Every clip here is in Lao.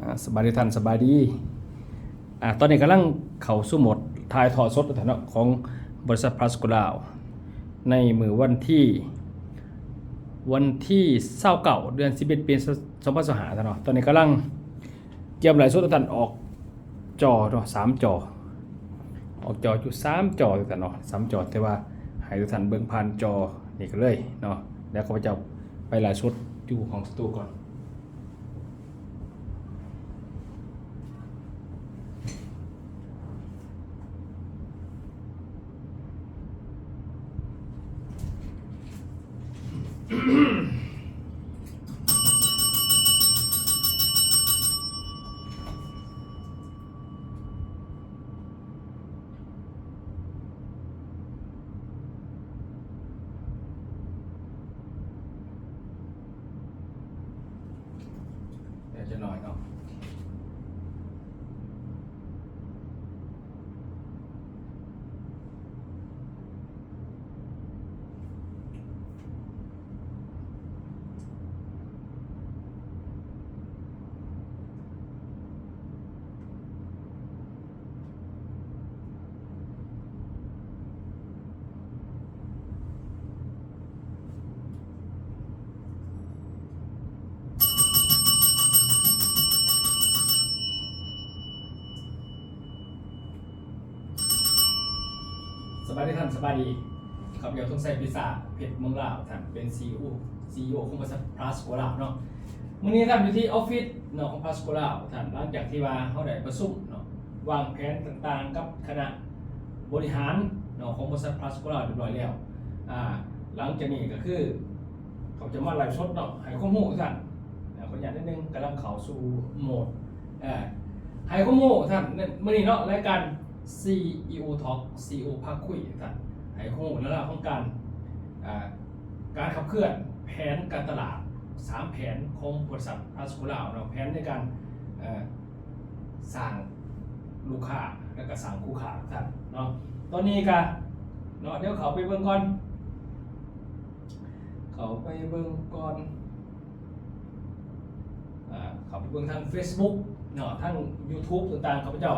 ອ່າ ສະບາຍດີທ່ານ ສະບາຍດີ. ອ່າ ຕອນນີ້ກຳລັງເຂົ້າສູ່ໂໝດຖ່າຍທອດສົດເນາະ ຂອງບໍລິສັດພລັສໂກລາວ ໃນມື້ວັນທີ ວັນທີຊາວເກົ້າ ເດືອນສິບເອັດ ປີສອງພັນຊາວຫ້າເນາະ. ຕອນນີ້ກຳລັງກຽມໄລຟ໌ສົດໃຫ້ທ່ານອອກຈໍເນາະ ສາມຈໍ ອອກຈໍຢູ່ສາມຈໍເນາະ ສາມຈໍ ແຕ່ວ່າໃຫ້ທຸກທ່ານເບິ່ງຜ່ານຈໍນີ້ກັນເລີຍເນາະ. ແລ້ວຂ້າພະເຈົ້າໄປໄລຟ໌ສົດຢູ່ຫ້ອງສະຕູກ່ອນ. ດຽວຈັກໜ້ອຍເນາະ. ສະບາຍດີທ່ານ ສະບາຍດີ. ຂ້າພະເຈົ້າ ສົມໄຊ ປີສາດ ເພັດເມືອງລາວ ທ່ານເປັນ ຊີອີໂອ ຊີອີໂອ ຂອງບໍລິສັດພລັສໂກລາວເນາະ. ມື້ນີ້ທ່ານຢູ່ທີ່ອອບຟິດເນາະ ຂອງພລັສໂກລາວ ທ່ານ ຫຼັງຈາກທີ່ວ່າເຮົາໄດ້ປະຊຸມເນາະ ວາງແຜນຕ່າງໆກັບຄະນະບໍລິຫານເນາະ ຂອງບໍລິສັດພລັສໂກລາວ ຮຽບຮ້ອຍແລ້ວ. ອ່າ ຫຼັງຈາກນີ້ກໍຄື ເຂົາຈະມາໄລຟ໌ສົດເນາະ ໃຫ້ຄວາມຮູ້ທ່ານ. ອາ ຂໍອະນຸຍາດນິດໜຶ່ງ ກຳລັງເຂົ້າສູ່ໂໝດ ເອີ ໃຫ້ຄວາມຮູ້ທ່ານ ມື້ນີ້ເນາະ ລາຍການ ຊີອີໂອ Talk ຊີອີໂອ ພາຄຸຍທ່ານ ໃຫ້ຄວາມຮູ້ເລື່ອງລາວຂອງການ ອາ ການຂັບເຄື່ອນແຜນການຕະຫຼາດ ສາມແຜນຂອງບໍລິສັດພລັສໂກລາວເນາະ ແຜນໃນການ ເອີ ສ້າງລູກຄ້າ ແລ້ວກໍສ້າງຄູ່ຄ້າທ່ານເນາະ. ຕອນນີ້ກະເນາະ ດຽວເຂົ້າໄປເບິ່ງກ່ອນ ເຂົ້າໄປເບິ່ງກ່ອນ ອາ ເຂົ້າໄປເບິ່ງທາງເຟສບຸກເນາະ ທາງຢູທູບຕ່າງໆ ຂ້າພະເຈົ້າ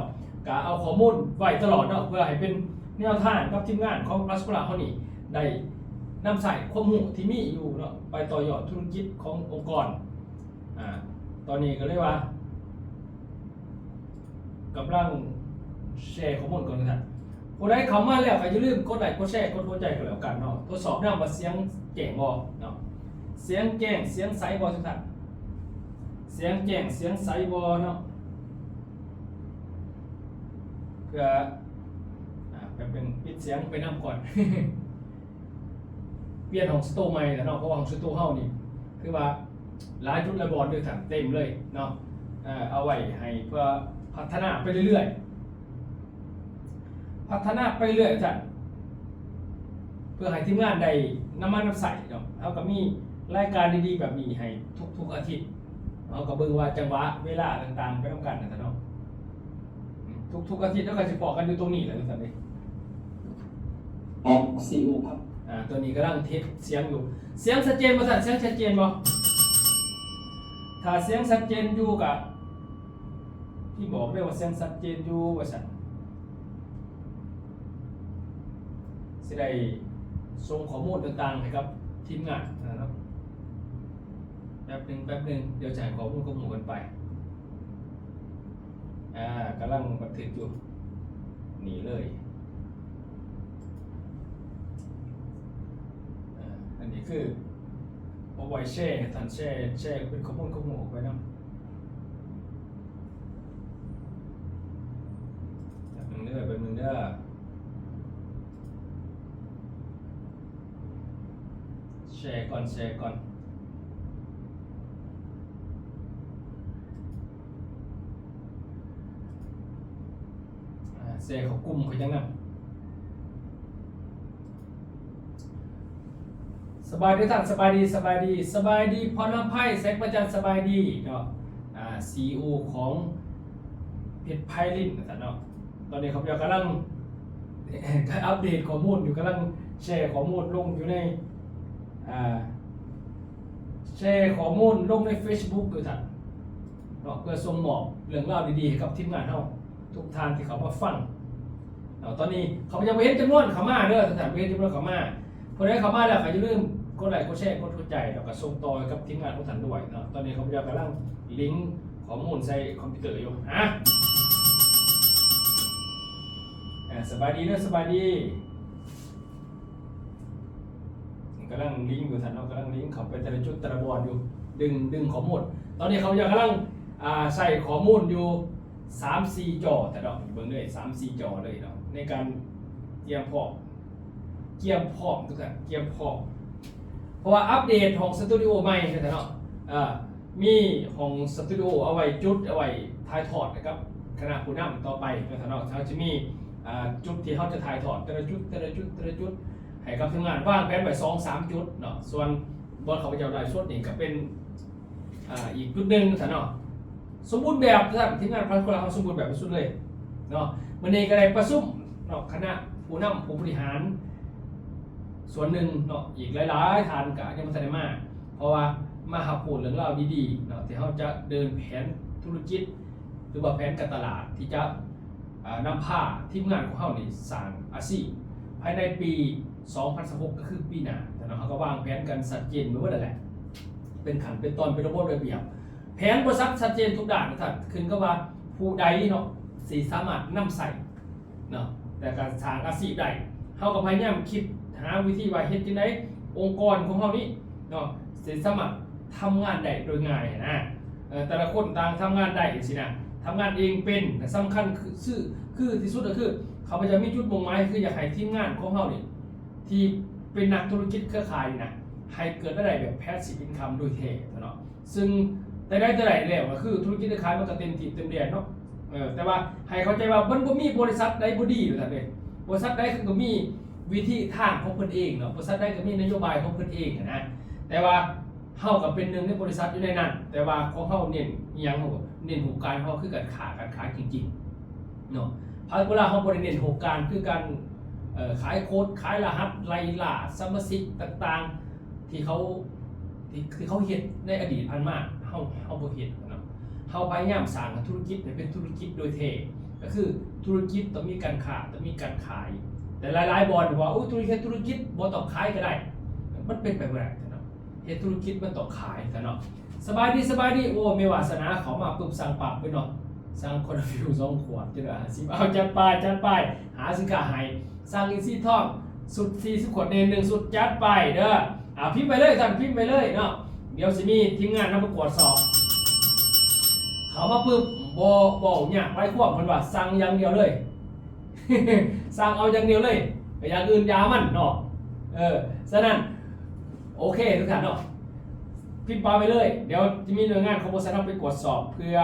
ກະເອົາຂໍ້ມູນໄວ້ຕະຫຼອດເນາະ ເພື່ອໃຫ້ເປັນແນວທາງກັບທີມງານຂອງພລັສໂກລາວເຮົານີ້ ໄດ້ນຳໃຊ້ຄວາມຮູ້ທີ່ມີຢູ່ເນາະ ໄປຕໍ່ຍອດທຸລະກິດຂອງອົງກອນ. ອາ ຕອນນີ້ກໍເລີຍວ່າ ກຳລັງແຊຂໍ້ມູນກ່ອນທ່ານ. ຜູ້ໃດເຂົ້າມາແລ້ວກໍຢ່າລືມກົດໄລ ກົດແຊ ກົດຫົວໃຈກໍແລ້ວກັນເນາະ. ທົດສອບນຳວ່າສຽງແຈ້ງບໍ່ເນາະ ສຽງແຈ້ງ ສຽງໃສບໍ່ທຸກທ່ານ ສຽງແຈ້ງ ສຽງໃສບໍ່ເນາະ. ເພື່ອ ອາ ແປັບໜຶ່ງ ປິດສຽງໄປນຳກ່ອນ. ປ່ຽນຫ້ອງສະຕູໃໝ່ແລ້ວເນາະ ເພາະວ່າຫ້ອງສະຕູເຮົານີ້ ຖືວ່າຫຼາຍຈຸດຫຼາຍບ່ອນເລີຍທ່ານ ເຕັມເລີຍເນາະ. ເອີ ເອົາໄວ້ໃຫ້ເພື່ອພັດທະນາໄປເລື້ອຍໆ ພັດທະນາໄປເລື້ອຍໆທ່ານ ເພື່ອໃຫ້ທີມງານໄດ້ນຳມານຳໃຊ້ເນາະ. ເຮົາກໍມີລາຍການດີໆແບບນີ້ໃຫ້ທຸກໆອາທິດ ເຮົາກໍເບິ່ງວ່າຈັງຫວະເວລາຕ່າງໆໄປນຳກັນນະທ່ານເນາະ. ທຸກໆອາທິດເຮົາກໍຊິພໍ້ກັນຢູ່ຕົງນີ້ແຫຼະ ວ່າຊັ້ນເດ້. ອອກຊີໂອ ອ່າ ຕົວນີ້ກຳລັງເຮັດສຽງຢູ່. ສຽງຊັດເຈນບໍ່ທ່ານ? ສຽງຊັດເຈນບໍ່? ຖ້າສຽງຊັດເຈນຢູ່ກະພິມບອກເດີວ່າສຽງຊັດເຈນຢູ່ວ່າຊັ້ນ. ຊິໄດ້ສົ່ງຂໍ້ມູນຕ່າງໆໃຫ້ກັບທີມງານນະເນາະ. ແປັບໜຶ່ງ ແປັບໜຶ່ງ ດຽວຈະໃຫ້ຂໍ້ມູນຄວາມຮູ້ກັນໄປ. ອ່າ ກຳລັງບັນທຶກຢູ່ ນີ້ເລີຍ. ອ່າ ອັນນີ້ຄືເອົາໄວ້ແຊ ທ່ານ ແຊ ແຊເປັນຂໍ້ມູນຄວາມຮູ້ອອກໄປນຳ. ແປັບໜຶ່ງເດີ ແປັບໜຶ່ງເດີ. ແຊກ່ອນ ແຊກ່ອນ. ອ່າ ແຊເຂົ້າກຸ່ມເຂົາຈັ່ງນຳ. ສະບາຍດີທ່ານ ສະບາຍດີ ສະບາຍດີ ສະບາຍດີ ພອນອະໄພ ແສງປະຈັນ ສະບາຍດີເນາະ. ອ່າ ຊີອີໂອ ຂອງເພັດໄພລິນ ວ່າຊັ້ນເນາະ. ຕອນນີ້ຂ້າພະເຈົ້າກຳລັງອັບເດດຂໍ້ມູນຢູ່ ກຳລັງແຊຂໍ້ມູນລົງຢູ່ໃນ ອ່າ ແຊຂໍ້ມູນລົງໃນເຟສບຸກຢູ່ທ່ານ. ເພື່ອສົ່ງມອບເລື່ອງລາວດີໆໃຫ້ກັບທີມງານເຮົາທຸກທ່ານທີ່ເຂົ້າມາຟັງເນາະ. ຕອນນີ້ຂ້າພະເຈົ້າບໍ່ເຫັນຈຳນວນເຂົ້າມາເດີ ທ່ານ ບໍ່ເຫັນຈຳນວນເຂົ້າມາ. ຜູ້ໃດເຂົ້າມາແລ້ວກໍຢ່າລືມກົດໄລ ກົດແຊ ກົດຫົວໃຈ ແລ້ວກໍສົ່ງຕໍ່ໃຫ້ກັບທີມງານຂອງທ່ານດ້ວຍເນາະ. ຕອນນີ້ຂ້າພະເຈົ້າກຳລັງລິງຂໍ້ມູນໃສ່ຄອມພິວເຕີຢູ່. ອາ ອາ ສະບາຍດີເດີ ສະບາຍດີ. ກຳລັງລິງຢູ່ທ່ານເນາະ ກຳລັງລິງເຂົ້າໄປແຕ່ລະຈຸດແຕ່ລະບ່ອນຢູ່ ດຶງ ດຶງຂໍ້ມູນ. ຕອນນີ້ຂ້າພະເຈົ້າກຳລັງ ອ່າ ໃສ່ຂໍ້ມູນຢູ່ສາມສີ່ຈໍທ່ານເນາະ ເບິ່ງເລີຍ ສາມສີ່ຈໍເລີຍເນາະ ໃນການກຽມພ້ອມ ກຽມພ້ອມທຸກທ່ານ ກຽມພ້ອມ ເພາະວ່າອັບເດດຫ້ອງສະຕູດິໂອໃໝ່ທ່ານເນາະ. ເອີ ມີຫ້ອງສະຕູດິໂອເອົາໄວ້ຈຸດ ເອົາໄວ້ຖ່າຍທອດໃຫ້ກັບຄະນະຜູ້ນຳຕໍ່ໄປເນາະທ່ານເນາະ. ເຮົາຈະມີ ອ່າ ຈຸດທີ່ເຮົາຈະຖ່າຍທອດແຕ່ລະຈຸດ ແຕ່ລະຈຸດ ແຕ່ລະຈຸດ ໃຫ້ກັບທີມງານ ວາງແຜນໄວ້ສອງສາມຈຸດເນາະ. ສ່ວນບ່ອນຂ້າພະເຈົ້າໄລຟ໌ສົດນີ້ກໍເປັນ ອ່າ ອີກຈຸດໜຶ່ງເນາະ ສົມບູນແບບວ່າຊັ້ນ ທີມງານພາສໂກລາວເຮົາສົມບູນແບບທີ່ສຸດເລີຍເນາະ. ມື້ນີ້ກໍໄດ້ປະຊຸມເນາະ ຄະນະຜູ້ນຳຜູ້ບໍລິຫານສ່ວນໜຶ່ງເນາະ ອີກຫຼາຍໆທ່ານກໍຍັງບໍ່ທັນໄດ້ມາ ເພາະວ່າມາຮັບຮູ້ເລື່ອງລາວດີໆເນາະ ທີ່ເຮົາຈະເດີນແຜນທຸລະກິດ ຫຼືວ່າແຜນການຕະຫຼາດທີ່ຈະ ອ່າ ນຳພາທີມງານຂອງເຮົານີ້ສ້າງອາຊີບພາຍໃນປີສອງພັນຊາວຫົກ ກໍຄືປີໜ້າເນາະ. ເຮົາກໍວາງແຜນກັນຊັດເຈນໄປໝົດແລ້ວແຫຼະ ເປັນຂັ້ນເປັນຕອນ ເປັນລະບົບລະບຽບ ແຜນບໍລິສັດຊັດເຈນທຸກດ້ານ ທ່ານ ຂຶ້ນກັບວ່າຜູ້ໃດເນາະ ຊິສາມາດນຳໃຊ້ເນາະ ແລ້ວກໍສ້າງອາຊີບໄດ້. ເຮົາກໍພະຍາຍາມຄິດຫາວິທີວ່າເຮັດຈັ່ງໃດອົງກອນຂອງເຮົານີ້ເນາະ ຊິສາມາດທຳງານໄດ້ໂດຍງ່າຍຫັ້ນນະ. ເອີ ແຕ່ລະຄົນຕ່າງທຳງານໄດ້ຈັ່ງຊີ້ນະ ທຳງານເອງເປັນ ແລະ ສຳຄັນຄື ຄື ຄືທີ່ສຸດກໍຄື ຂ້າພະເຈົ້າມີຈຸດມຸ່ງໝາຍ ຄືຢາກໃຫ້ທີມງານຂອງເຮົານີ້ ທີ່ເປັນນັກທຸລະກິດເຄືອຂ່າຍນີ້ນະ ໃຫ້ເກີດລາຍໄດ້ແບບ passive income ໂດຍແທ້ເນາະ. ຊຶ່ງແຕ່ໃດແຕ່ໃດແລ້ວ ກໍຄືທຸລະກິດເຄືອຂ່າຍມັນກໍເຕັມທີ່ເຕັມແດນເນາະ. ເອີ ແຕ່ວ່າໃຫ້ເຂົ້າໃຈວ່າມັນບໍ່ມີບໍລິສັດໃດບໍ່ດີ ວ່າຊັ້ນເດ. ບໍລິສັດໃດກໍມີວິທີທາງຂອງເພິ່ນເອງເນາະ ບໍລິສັດໃດກໍມີນະໂຍບາຍຂອງເພິ່ນເອງຫັ້ນນະ. ແຕ່ວ່າ ເຮົາກໍເປັນໜຶ່ງໃນບໍລິສັດຢູ່ໃນນັ້ນ ແຕ່ວ່າຂອງເຮົາເນັ້ນອີ່ຫຍັງ? ເຮົາກໍເນັ້ນຮູບການຂອງເຮົາຄືການຄ້າ ການຂາຍຈິງໆເນາະ. ພາສໂກລາວເຮົາບໍ່ໄດ້ເນັ້ນຮູບການຄືການ ເອີ ຂາຍໂຄດ ຂາຍລະຫັດ ໄລ່ລ່າສະມາຊິກຕ່າງໆ ທີ່ເຂົາ ທີ່ ທີ່ເຂົາເຮັດໃນອະດີດຜ່ານມາ ເຮົາ ເຮົາບໍ່ເຮັດເນາະ. ເຮົາພະຍາຍາມສ້າງທຸລະກິດໃຫ້ເປັນທຸລະກິດໂດຍແທ້ ກໍຄືທຸລະກິດຕ້ອງມີການຄ້າ ຕ້ອງມີການຂາຍ. ແຕ່ຫຼາຍໆບ່ອນວ່າ ໂອ້ ທຸລະກິດ ທຸລະກິດບໍ່ຕ້ອງຂາຍກໍໄດ້ ມັນເປັນໄປບໍ່ໄດ້ເນາະ. ເຮັດທຸລະກິດມັນຕ້ອງຂາຍຊະເນາະ. ສະບາຍດີ ສະບາຍດີ. ໂອ້ ແມ່ວາສະໜາເຂົ້າມາປຶບສັ່ງປັບເລີຍເນາະ ສັ່ງໂຄລາຟິວສອງຂວດ ເຈົ້າວ່າ ສິບ ເອົາ ຈັດໄປ ຈັດໄປ. ຫາສິນຄ້າໃຫ້ ສັ່ງອີຊີທອງ ຊຸດສີ່ສິບຂວດ ເນ ໜຶ່ງຊຸດ ຈັດໄປເດີ. ອ່າ ພິມໄປເລີຍທ່ານ ພິມໄປເລີຍເນາະ. ດຽວຊິມີທີມງານນຳໄປກວດສອບ. ເຂົ້າມາປຶບ ບໍ່ເວົ້າຍາກຫຼາຍຄວາມ ເພິ່ນວ່າສັ່ງຢ່າງດຽວເລີຍ ສັ່ງເອົາຢ່າງດຽວເລີຍ ຢ່າງອື່ນຢ່າມັນເນາະ. ເອີ ສະນັ້ນ ໂອເຄທຸກທ່ານເນາະ ພິມປາໄປເລີຍ. ດຽວຈະມີໜ່ວຍງານຂອງບໍລິສັດເຮົາໄປກວດສອບ ເພື່ອ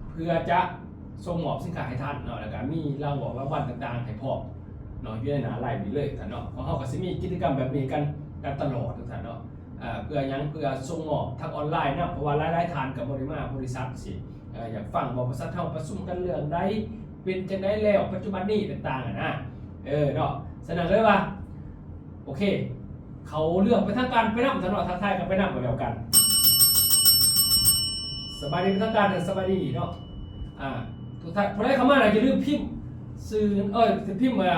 ເພື່ອຈະສົ່ງມອບສິນຄ້າໃຫ້ທ່ານເນາະ ແລ້ວກະມີລາງວັນ ລາງວັນຕ່າງໆໃຫ້ພ້ອມເນາະ ຢູ່ໃນໜ້າໄລຟ໌ນີ້ເລີຍທ່ານເນາະ. ຂອງເຮົາກໍຊິມີກິດຈະກຳແບບນີ້ກັນ ກັນຕະຫຼອດທຸກທ່ານເນາະ. ເພື່ອຫຍັງ? ເພື່ອສົ່ງມອບທາງອອນລາຍນຳ ເພາະວ່າຫຼາຍໆທ່ານກໍບໍ່ໄດ້ມາບໍລິສັດຊີ້ ເອີ ຢາກຟັງວ່າບໍລິສັດເຮົາປະຊຸມກັນເລື່ອງໃດ ເປັນຈັ່ງໃດແລ້ວປັດຈຸບັນນີ້ຕ່າງໆຫັ້ນນະ ເອີ ເນາະ. ສະນັ້ນເລີຍວ່າ ໂອເຄ ເຂົ້າເລື່ອງເປັນທາງການໄປນຳ ທ່ານເນາະ ທັກທາຍກັນໄປນຳກໍແລ້ວກັນ. ສະບາຍດີເປັນທາງການ ສະບາຍດີເນາະ. ອ່າ ທຸກທ່ານ ຜູ້ໃດເຂົ້າມາແລ້ວຢ່າລືມພິມຊື່ ເອີ ພິມ ເອີ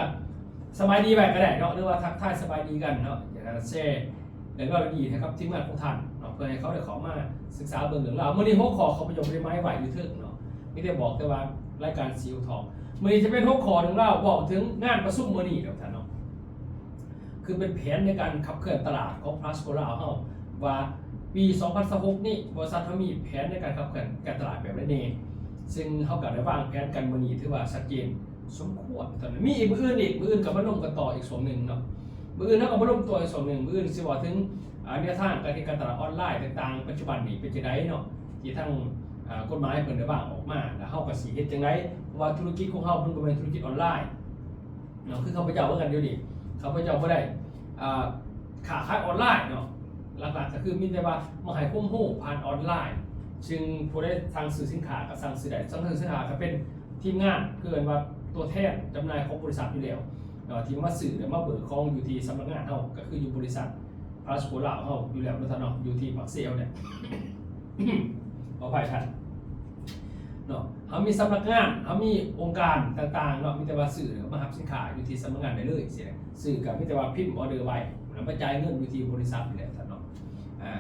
ສະບາຍດີໄວ້ກໍໄດ້ເນາະ ຫຼືວ່າທັກທາຍສະບາຍດີກັນເນາະ. ຢາກໃຫ້ແຊ ເລື່ອງລາວດີໆໃຫ້ກັບທີມງານຂອງທ່ານເນາະ ເພື່ອໃຫ້ເຂົາໄດ້ເຂົ້າມາສຶກສາເບິ່ງເລື່ອງລາວ. ມື້ນີ້ຫົວຂໍ້ຂ້າພະເຈົ້າບໍ່ໄດ້ໝາຍໄວ້ຢູ່ເທິງເນາະ ມີແຕ່ບອກແຕ່ວ່າລາຍການຊີວທອກ. ມື້ນີ້ຈະເປັນຫົວຂໍ້ເລື່ອງລາວເວົ້າເຖິງງານປະຊຸມມື້ນີ້ດອກທ່ານເນາະ ຄືເປັນແຜນໃນການຂັບເຄື່ອນຕະຫຼາດຂອງພາສໂກລາວເຮົາ ວ່າປີສອງພັນຊາວຫົກນີ້ ບໍລິສັດເຮົາມີແຜນໃນການຂັບເຄື່ອນການຕະຫຼາດແບບໃດແດ່. ຊຶ່ງເຮົາກໍໄດ້ວາງແຜນກັນມື້ນີ້ ຖືວ່າຊັດເຈນ ສົມຄວນ. ຕອນນີ້ມີອີກ ມື້ອື່ນອີກ ມື້ອື່ນກໍມາລົມກັນຕໍ່ອີກຊ່ວງໜຶ່ງເນາະ ມື້ອື່ນເຮົາກໍມາລົມຕໍ່ອີກຊ່ວງໜຶ່ງ. ມື້ອື່ນຊິເວົ້າເຖິງ ອ່າ ແນວທາງການເຮັດການຕະຫຼາດອອນລາຍຕ່າງໆ ປັດຈຸບັນນີ້ເປັນຈັ່ງໃດເນາະ ທີ່ທາງ ອ່າ ກົດໝາຍເພິ່ນໄດ້ວາງອອກມາ ແລ້ວເຮົາກໍຊິເຮັດຈັ່ງໃດ ເພາະວ່າທຸລະກິດຂອງເຮົາມັນບໍ່ແມ່ນທຸລະກິດອອນລາຍ ເນາະ ຄືຂ້າພະເຈົ້າເໝືອນກັນດຽວນີ້ ຂ້າພະເຈົ້າບໍ່ໄດ້ ອ່າ ຄ້າຂາຍອອນລາຍເນາະ ຫຼັກໆກໍຄືມີແຕ່ວ່າມາໃຫ້ຄວາມຮູ້ຜ່ານອອນລາຍ. ຊຶ່ງຜູ້ໃດສັ່ງຊື້ສິນຄ້າກໍສັ່ງຊື້ໄດ້ ສັ່ງຊື້ສິນຄ້າກໍເປັນທີມງານ ຄືເອີ້ນວ່າຕົວແທນຈຳໜ່າຍຂອງບໍລິສັດຢູ່ແລ້ວເນາະ ທີ່ມາຊື້ ແລະ ມາເບີກຂອງຢູ່ທີ່ສຳນັກງານເຮົາ ກໍຄືຢູ່ບໍລິສັດພາສໂກລາວເຮົາຢູ່ແລ້ວເນາະທ່ານເນາະ ຢູ່ທີ່ປາກເຊເຮົານີ້ ຂໍອະໄພທ່ານ. ເນາະ ເຮົາມີສຳນັກງານ ເຮົາມີອົງການຕ່າງໆເນາະ ມີແຕ່ວ່າຊື້ແລ້ວກໍມາຮັບສິນຄ້າຢູ່ທີ່ສຳນັກງານໄດ້ເລີຍ ຊີ້ນະ ຊື້ກໍມີແຕ່ວ່າພິມອໍເດີໄວ້ ແລ້ວມາຈ່າຍເງິນຢູ່ທີ່ບໍລິສັດນີ້ແຫຼະ ຊັ້ນເນາະ ອ່າ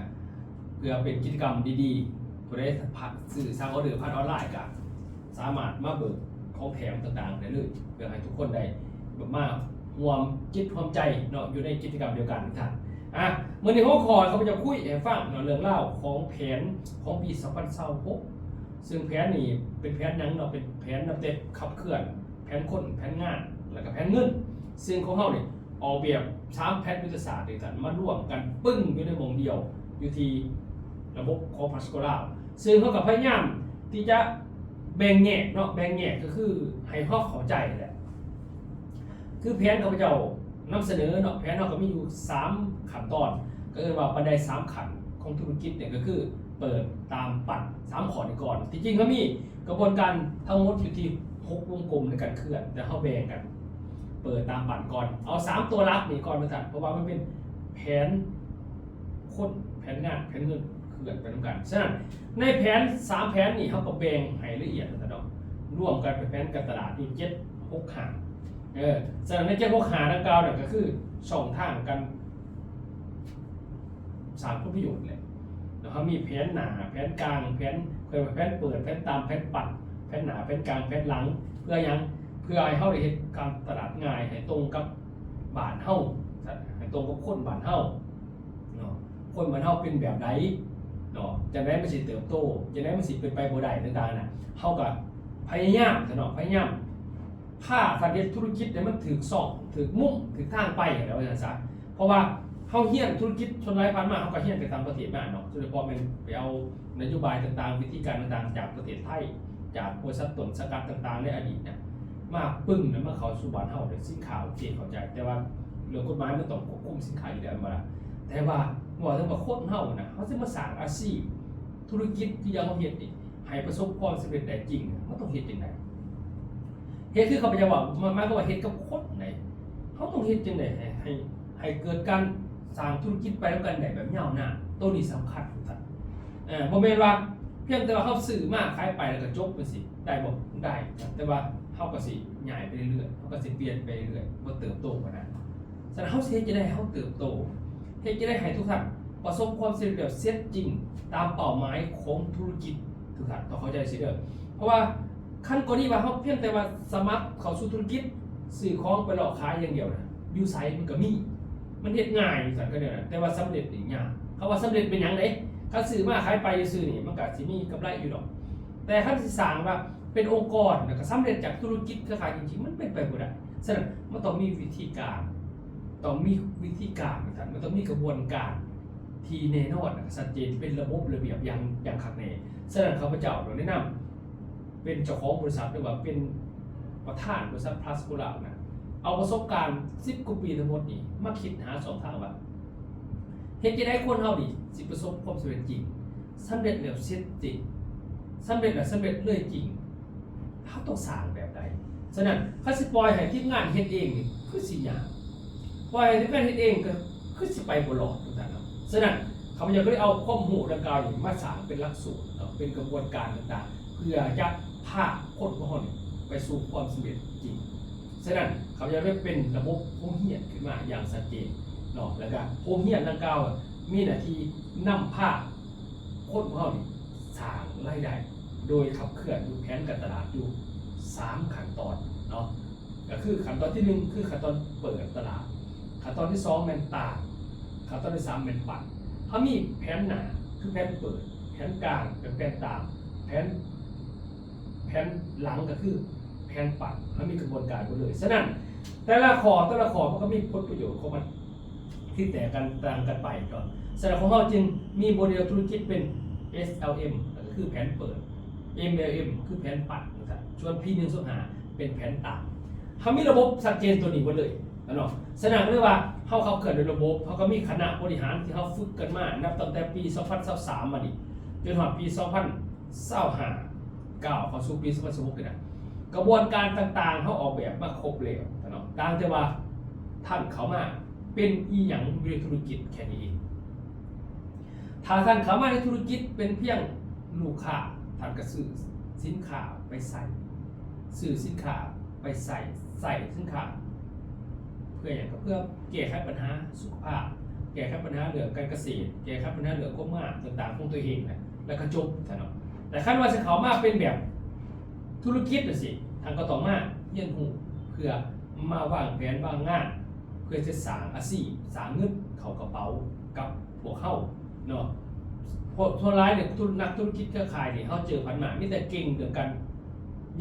ເພື່ອເປັນກິດຈະກຳດີໆ ຜູ້ໃດຊື້ສັ່ງອໍເດີຜ່ານອອນລາຍກໍສາມາດມາເບີກຂອງແຖມຕ່າງໆໄດ້ເລີຍ ເພື່ອໃຫ້ທຸກຄົນໄດ້ມາຮ່ວມຈິດຮ່ວມໃຈເນາະ ຢູ່ໃນກິດຈະກຳດຽວກັນ ທ່ານ ອ່າ ມື້ນີ້ຫົວຂໍ້ຂ້າພະເຈົ້າຄຸຍໃຫ້ຟັງເນາະ ເລື່ອງລາວຂອງແຜນຂອງປີສອງພັນຊາວຫົກ ຊຶ່ງແຜນນີ້ເປັນແຜນຫຍັງເນາະ ເປັນແຜນນັບແຕ່ຂັບເຄື່ອນແຜນຄົນ ແຜນງານ ແລ້ວກໍແຜນເງິນ ຊຶ່ງຂອງເຮົານີ້ອອກແບບສາມແຜນຍຸດທະສາດດ້ວຍກັນ ມາລວມກັນປຶ້ງຢູ່ໃນໝ່ອງດຽວ ຢູ່ທີ່ລະບົບຂອງພາສໂກລາວ ຊຶ່ງເຮົາກໍພະຍາຍາມທີ່ຈະແບ່ງແຍກເນາະ ແບ່ງແຍກກໍຄືໃຫ້ເຮົາເຂົ້າໃຈແຫຼະ ຄືແຜນຂ້າພະເຈົ້ານຳສະເໜີເນາະ ແຜນເຮົາກໍມີຢູ່ສາມຂັ້ນຕອນ ກໍເອີ້ນວ່າບັນໄດສາມຂັ້ນຂອງທຸລະກິດນີ້ ກໍຄືເປີດ ຕາມ ປັ້ນ ສາມຂໍ້ນີ້ກ່ອນ ທີ່ຈິງເຮົາມີກະບວນການທັງໝົດຢູ່ທີ່ຫົກວົງກົມໃນການເຄື່ອນ ແຕ່ເຮົາແບ່ງກັນເປີດ ຕາມ ປັ້ນ ກ່ອນ ເອົາສາມຕົວຫຼັກນີ້ກ່ອນວ່າຊັ້ນ ເພາະວ່າມັນເປັນແຜນຄົນ ແຜນງານ ແຜນເງິນ ເຄື່ອນໄປນຳກັນ ສະນັ້ນ ໃນແຜນສາມແຜນນີ້ ເຮົາກໍແບ່ງໃຫ້ລະອຽດຊັ້ນເນາະ ລວມກັນເປັນແຜນການຕະຫຼາດຢູ່ເຈັດ ຫົກ ຫ້າ ເອີ ສະນັ້ນໃນເຈັດ ຫົກ ຫ້າ ດັ່ງກ່າວນັ້ນ ກໍຄືຊ່ອງທາງການສ້າງຜົນປະໂຫຍດແຫຼະ ເຮົາມີແຜນໜ້າ ແຜນກາງ ແຜນ ເອີ້ນວ່າແຜນເປີດ ແຜນຕາມ ແຜນປັ້ນ ແຜນໜ້າ ແຜນກາງ ແຜນຫຼັງ ເພື່ອຫຍັງ? ເພື່ອໃຫ້ເຮົາໄດ້ເຮັດການຕະຫຼາດງ່າຍ ໃຫ້ຕົງກັບບ້ານເຮົາ ໃຫ້ຕົງກັບຄົນບ້ານເຮົາ ເນາະ ຄົນບ້ານເຮົາເປັນແບບໃດເນາະ ຈັ່ງໃດມັນຊິເຕີບໂຕ ຈັ່ງໃດມັນຊິເປັນໄປບໍ່ໄດ້ຕ່າງໆນະ ເຮົາກໍພະຍາຍາມຊະເນາະ ພະຍາຍາມພາກັນເຮັດທຸລະກິດໃຫ້ມັນຖືກຊ່ອງ ຖືກມຸມ ຖືກທາງໄປຫັ້ນແຫຼະ ວ່າຊັ້ນຊະ ເພາະວ່າເຮົາຮຽນທຸລະກິດສ່ວນຫຼາຍຜ່ານມາ ເຮົາກໍຮຽນໄປຕ່າງປະເທດມາເນາະ ໂດຍສະເພາະແມ່ນໄປເອົານະໂຍບາຍຕ່າງໆ ວິທີການຕ່າງໆ ຈາກປະເທດໄທ ຈາກບໍລິສັດຕົ້ນສັງກັດຕ່າງໆໃນອະດີດນະ ມາປຶ້ງນຳມາເຂົ້າສູ່ບ້ານເຮົາ ແລ້ວສິນຄ້າໂອເຄເຂົ້າໃຈ ແຕ່ວ່າເລື່ອງກົດໝາຍມັນຕ້ອງຄວບຄຸມສິນຄ້າຢູ່ແລ້ວ ແມ່ນບໍ່ລະ? ແຕ່ວ່າເວົ້າເຖິງວ່າຄົນເຮົານະ ເຮົາຊິມາສ້າງອາຊີບທຸລະກິດຄືຢ່າງເຮົາເຮັດນີ້ ໃຫ້ປະສົບຄວາມສຳເລັດໄດ້ຈິງ ເຮົາຕ້ອງເຮັດຈັ່ງໃດ? ເຮັດຄືຂ້າພະເຈົ້າເວົ້າ ໝາຍຄວາມວ່າເຮັດກັບຄົນໃດ ເຮົາຕ້ອງເຮັດຈັ່ງໃດໃຫ້ ໃຫ້ ໃຫ້ເກີດການສ້າງທຸລະກິດໄປນຳກັນໄດ້ແບບຍາວນານ ໂຕນີ້ສຳຄັນຄືກັນ ເອີ ບໍ່ແມ່ນວ່າພຽງແຕ່ວ່າເຮົາຊື້ມາຂາຍໄປແລ້ວກໍຈົບຈັ່ງຊີ້ ໄດ້ບໍ່? ໄດ້ ແຕ່ວ່າເຮົາກໍຊິຍ້າຍໄປເລື້ອຍໆ ເຮົາກໍຊິປ່ຽນໄປເລື້ອຍໆ ບໍ່ເຕີບໂຕປານນັ້ນ. ສະນັ້ນເຮົາຊິເຮັດຈັ່ງໃດໃຫ້ເຮົາເຕີບໂຕ? ເຮັດຈັ່ງໃດໃຫ້ທຸກທ່ານປະສົບຄວາມສຳເລັດແບບເສັດຈິງຕາມເປົ້າໝາຍຂອງທຸລະກິດ? ທຸກທ່ານຕ້ອງເຂົ້າໃຈຊີ້ເດີ ເພາະວ່າຄັນກໍດີວ່າເຮົາພຽງແຕ່ວ່າສະໝັກເຂົ້າສູ່ທຸລະກິດ ຊື້ຂອງໄປຫຼອກຂາຍຢ່າງດຽວນະ ຢູ່ໃສມັນກໍມີ ມັນເຮັດງ່າຍຢູ່ຊັ້ນກໍແນວນັ້ນ ແຕ່ວ່າສຳເລັດນີ້ຍາກ. ຄຳວ່າສຳເລັດເປັນຫຍັງເດ້? ຄັນຊື້ມາຂາຍໄປຊື່ໆນີ້ ມັນກໍຊິມີກຳໄລຢູ່ດອກ ແຕ່ຄັນຊິສ້າງວ່າເປັນອົງກອນ ແລ້ວກໍສຳເລັດຈາກທຸລະກິດເຄືອຂ່າຍຈິງໆ ມັນເປັນໄປບໍ່ໄດ້. ສະນັ້ນມັນຕ້ອງມີວິທີການ ຕ້ອງມີວິທີການວ່າຊັ້ນ ມັນຕ້ອງມີກະບວນການທີ່ແນ່ນອນ ແລ້ວກໍຊັດເຈນ ເປັນລະບົບລະບຽບຢ່າງ ຢ່າງຄັກແນ່. ສະນັ້ນຂ້າພະເຈົ້າໄດ້ແນະນຳ ເປັນເຈົ້າຂອງບໍລິສັດ ຫຼືວ່າເປັນປະທານບໍລິສັດພລັສໂກລາວນະ ເອົາປະສົບການສິບກວ່າປີທັງໝົດນີ້ ມາຄິດຫາຊ່ອງທາງວ່າ ເຮັດຈັ່ງໃດຄົນເຮົານີ້ຊິປະສົບຄວາມສຳເລັດຈິງ, ສຳເລັດແລ້ວເສັດຈິງ, ສຳເລັດແລ້ວສຳເລັດເລີຍຈິງ? ເຮົາຕ້ອງສ້າງແບບໃດ? ສະນັ້ນ ຄັນຊິປ່ອຍໃຫ້ທີມງານເຮັດເອງນີ້ ຄືຊິຍາກ, ປ່ອຍໃຫ້ທີມງານເຮັດເອງກໍຄືຊິໄປບໍ່ລອດ ຈັ່ງຊັ້ນເນາະ. ສະນັ້ນ ຂ້າພະເຈົ້າກໍເລີຍເອົາຄວາມຮູ້ດັ່ງກ່າວນີ້ມາສ້າງເປັນຫຼັກສູດເນາະ, ເປັນກະບວນການຕ່າງໆ ເພື່ອຈະພາຄົນຂອງເຮົານີ້ໄປສູ່ຄວາມສຳເລັດຈິງ. ສະນັ້ນ ຂ້າພະເຈົ້າເລີຍເປັນລະບົບໂຮງຮຽນຂຶ້ນມາຢ່າງຊັດເຈນເນາະ, ແລ້ວກະໂຮງຮຽນດັ່ງກ່າວມີໜ້າທີ່ນຳພາຄົນຂອງເຮົານີ້ສ້າງລາຍໄດ້ ໂດຍຂັບເຄື່ອນຢູ່ແຜນການຕະຫຼາດຢູ່ສາມຂັ້ນຕອນເນາະ. ກໍຄືຂັ້ນຕອນທີໜຶ່ງ ຄືຂັ້ນຕອນເປີດຕະຫຼາດ, ຂັ້ນຕອນທີສອງແມ່ນຕາມ, ຂັ້ນຕອນທີສາມແມ່ນປັ້ນ. ເຮົາມີແຜນໜ້າ ຄືແຜນເປີດ, ແຜນກາງ ແມ່ນແຜນຕາມ, ແຜນ ແຜນຫຼັງກໍຄືແຜນປັ້ນ. ເຮົາມີກະບວນການໝົດເລີຍ. ສະນັ້ນ ແຕ່ລະຂໍ້ ແຕ່ລະຂໍ້ມັນກໍມີຜົນປະໂຫຍດຂອງມັນ ທີ່ແຕກກັນຕ່າງກັນໄປເນາະ. ສະນັ້ນຂອງເຮົາຈຶ່ງມີໂມເດລທຸລະກິດເປັນ ເອສແອລເອັມ ກໍຄືແຜນເປີດ, ເອັມແອລເອັມ ຄືແຜນປັ້ນ ວ່າຊັ້ນ. ສ່ວນ ພີໜຶ່ງ ສອງ ຫ້າ ເປັນແຜນຕາມ. ເຮົາມີລະບົບຊັດເຈນຕົວນີ້ໝົດເລີຍເນາະ. ສະນັ້ນກໍເລີຍວ່າເຮົາຂັບເຄື່ອນໂດຍລະບົບ, ເຮົາກໍມີຄະນະບໍລິຫານທີ່ເຮົາຝຶກກັນມາ ນັບຕັ້ງແຕ່ປີສອງພັນຊາວສາມມານີ້ ຈົນຮອດປີສອງພັນຊາວຫ້າ ກ້າວເຂົ້າສູ່ປີສອງພັນຊາວຫົກນີ້ນະ. ກະບວນການຕ່າງໆ ເຮົາອອກແບບມາຄົບແລ້ວເນາະ, ຕ່າງແຕ່ວ່າທ່ານເຂົ້າມາເປັນອີ່ຫຍັງຢູ່ໃນທຸລະກິດແຄ່ນີ້ເອງ. ຖ້າທ່ານເຂົ້າມາໃນທຸລະກິດເປັນພຽງລູກຄ້າ, ທ່ານກໍຊື້ ສິນຄ້າໄປໃຊ້ ຊື້ສິນຄ້າໄປໃຊ້ ໃຊ້ສິນຄ້າ ເພື່ອຫຍັງ? ກໍເພື່ອແກ້ໄຂບັນຫາສຸຂະພາບ, ແກ້ໄຂບັນຫາເລື່ອງການກະເສດ, ແກ້ໄຂບັນຫາເລື່ອງຄວາມງາມຕ່າງໆຂອງຕົວເອງນະ ແລ້ວກໍຈົບຊັ້ນເນາະ. ແຕ່ຄັນວ່າຊິເຂົ້າມາເປັນແບບທຸລະກິດຈັ່ງຊີ້ ທ່ານກໍຕ້ອງມາຮຽນຮູ້ ເພື່ອມາວາງແຜນວາງງານ ເພື່ອຈະສ້າງອາຊີບ ສ້າງເງິນເຂົ້າກະເປົາກັບພວກເຮົາເນາະ. ເພາະສ່ວນຫຼາຍນີ້ ທຸ ນັກທຸລະກິດເຄືອຂ່າຍນີ້ ເຮົາເຈີຜ່ານມາມີແຕ່ເກັ່ງເລື່ອງການ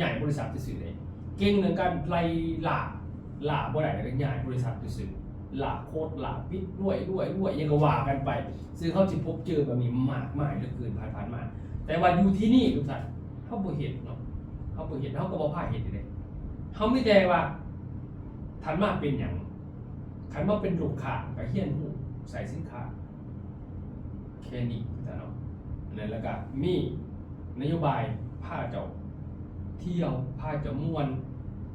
ຍ້າຍບໍລິສັດຊື່ໆເດ້, ເກັ່ງເລື່ອງການໄລ່ລ່າ ລ່າບໍ່ໄດ້ແລ້ວກໍຍ້າຍບໍລິສັດຊື່ໆ, ລ່າໂຄດ ລ່າປິດ ລວຍ ລວຍ ລວຍ ຫຍັງກໍວ່າກັນໄປ. ຊຶ່ງເຮົາຊິພົບເຈີແບບນີ້ມາກມາຍເຫຼືອເກີນຜ່ານໆມາ. ແຕ່ວ່າຢູ່ທີ່ນີ້ທຸກທ່ານ ເຮົາບໍ່ເຮັດເນາະ, ເຮົາບໍ່ເຮັດ ເຮົາກໍບໍ່ພາເຮັດເດ້. ເຮົາມີແຕ່ວ່າ ທ່ານມາເປັນຫຍັງ? ຄັນມາເປັນລູກຄ້າກໍຮຽນຮູ້ໃຊ້ສິນຄ້າ ແຄ່ນີ້ເນາະ. ແລ້ວກໍມີນະໂຍບາຍພາເຈົ້າທ່ຽວ, ພາເຈົ້າມ່ວນ,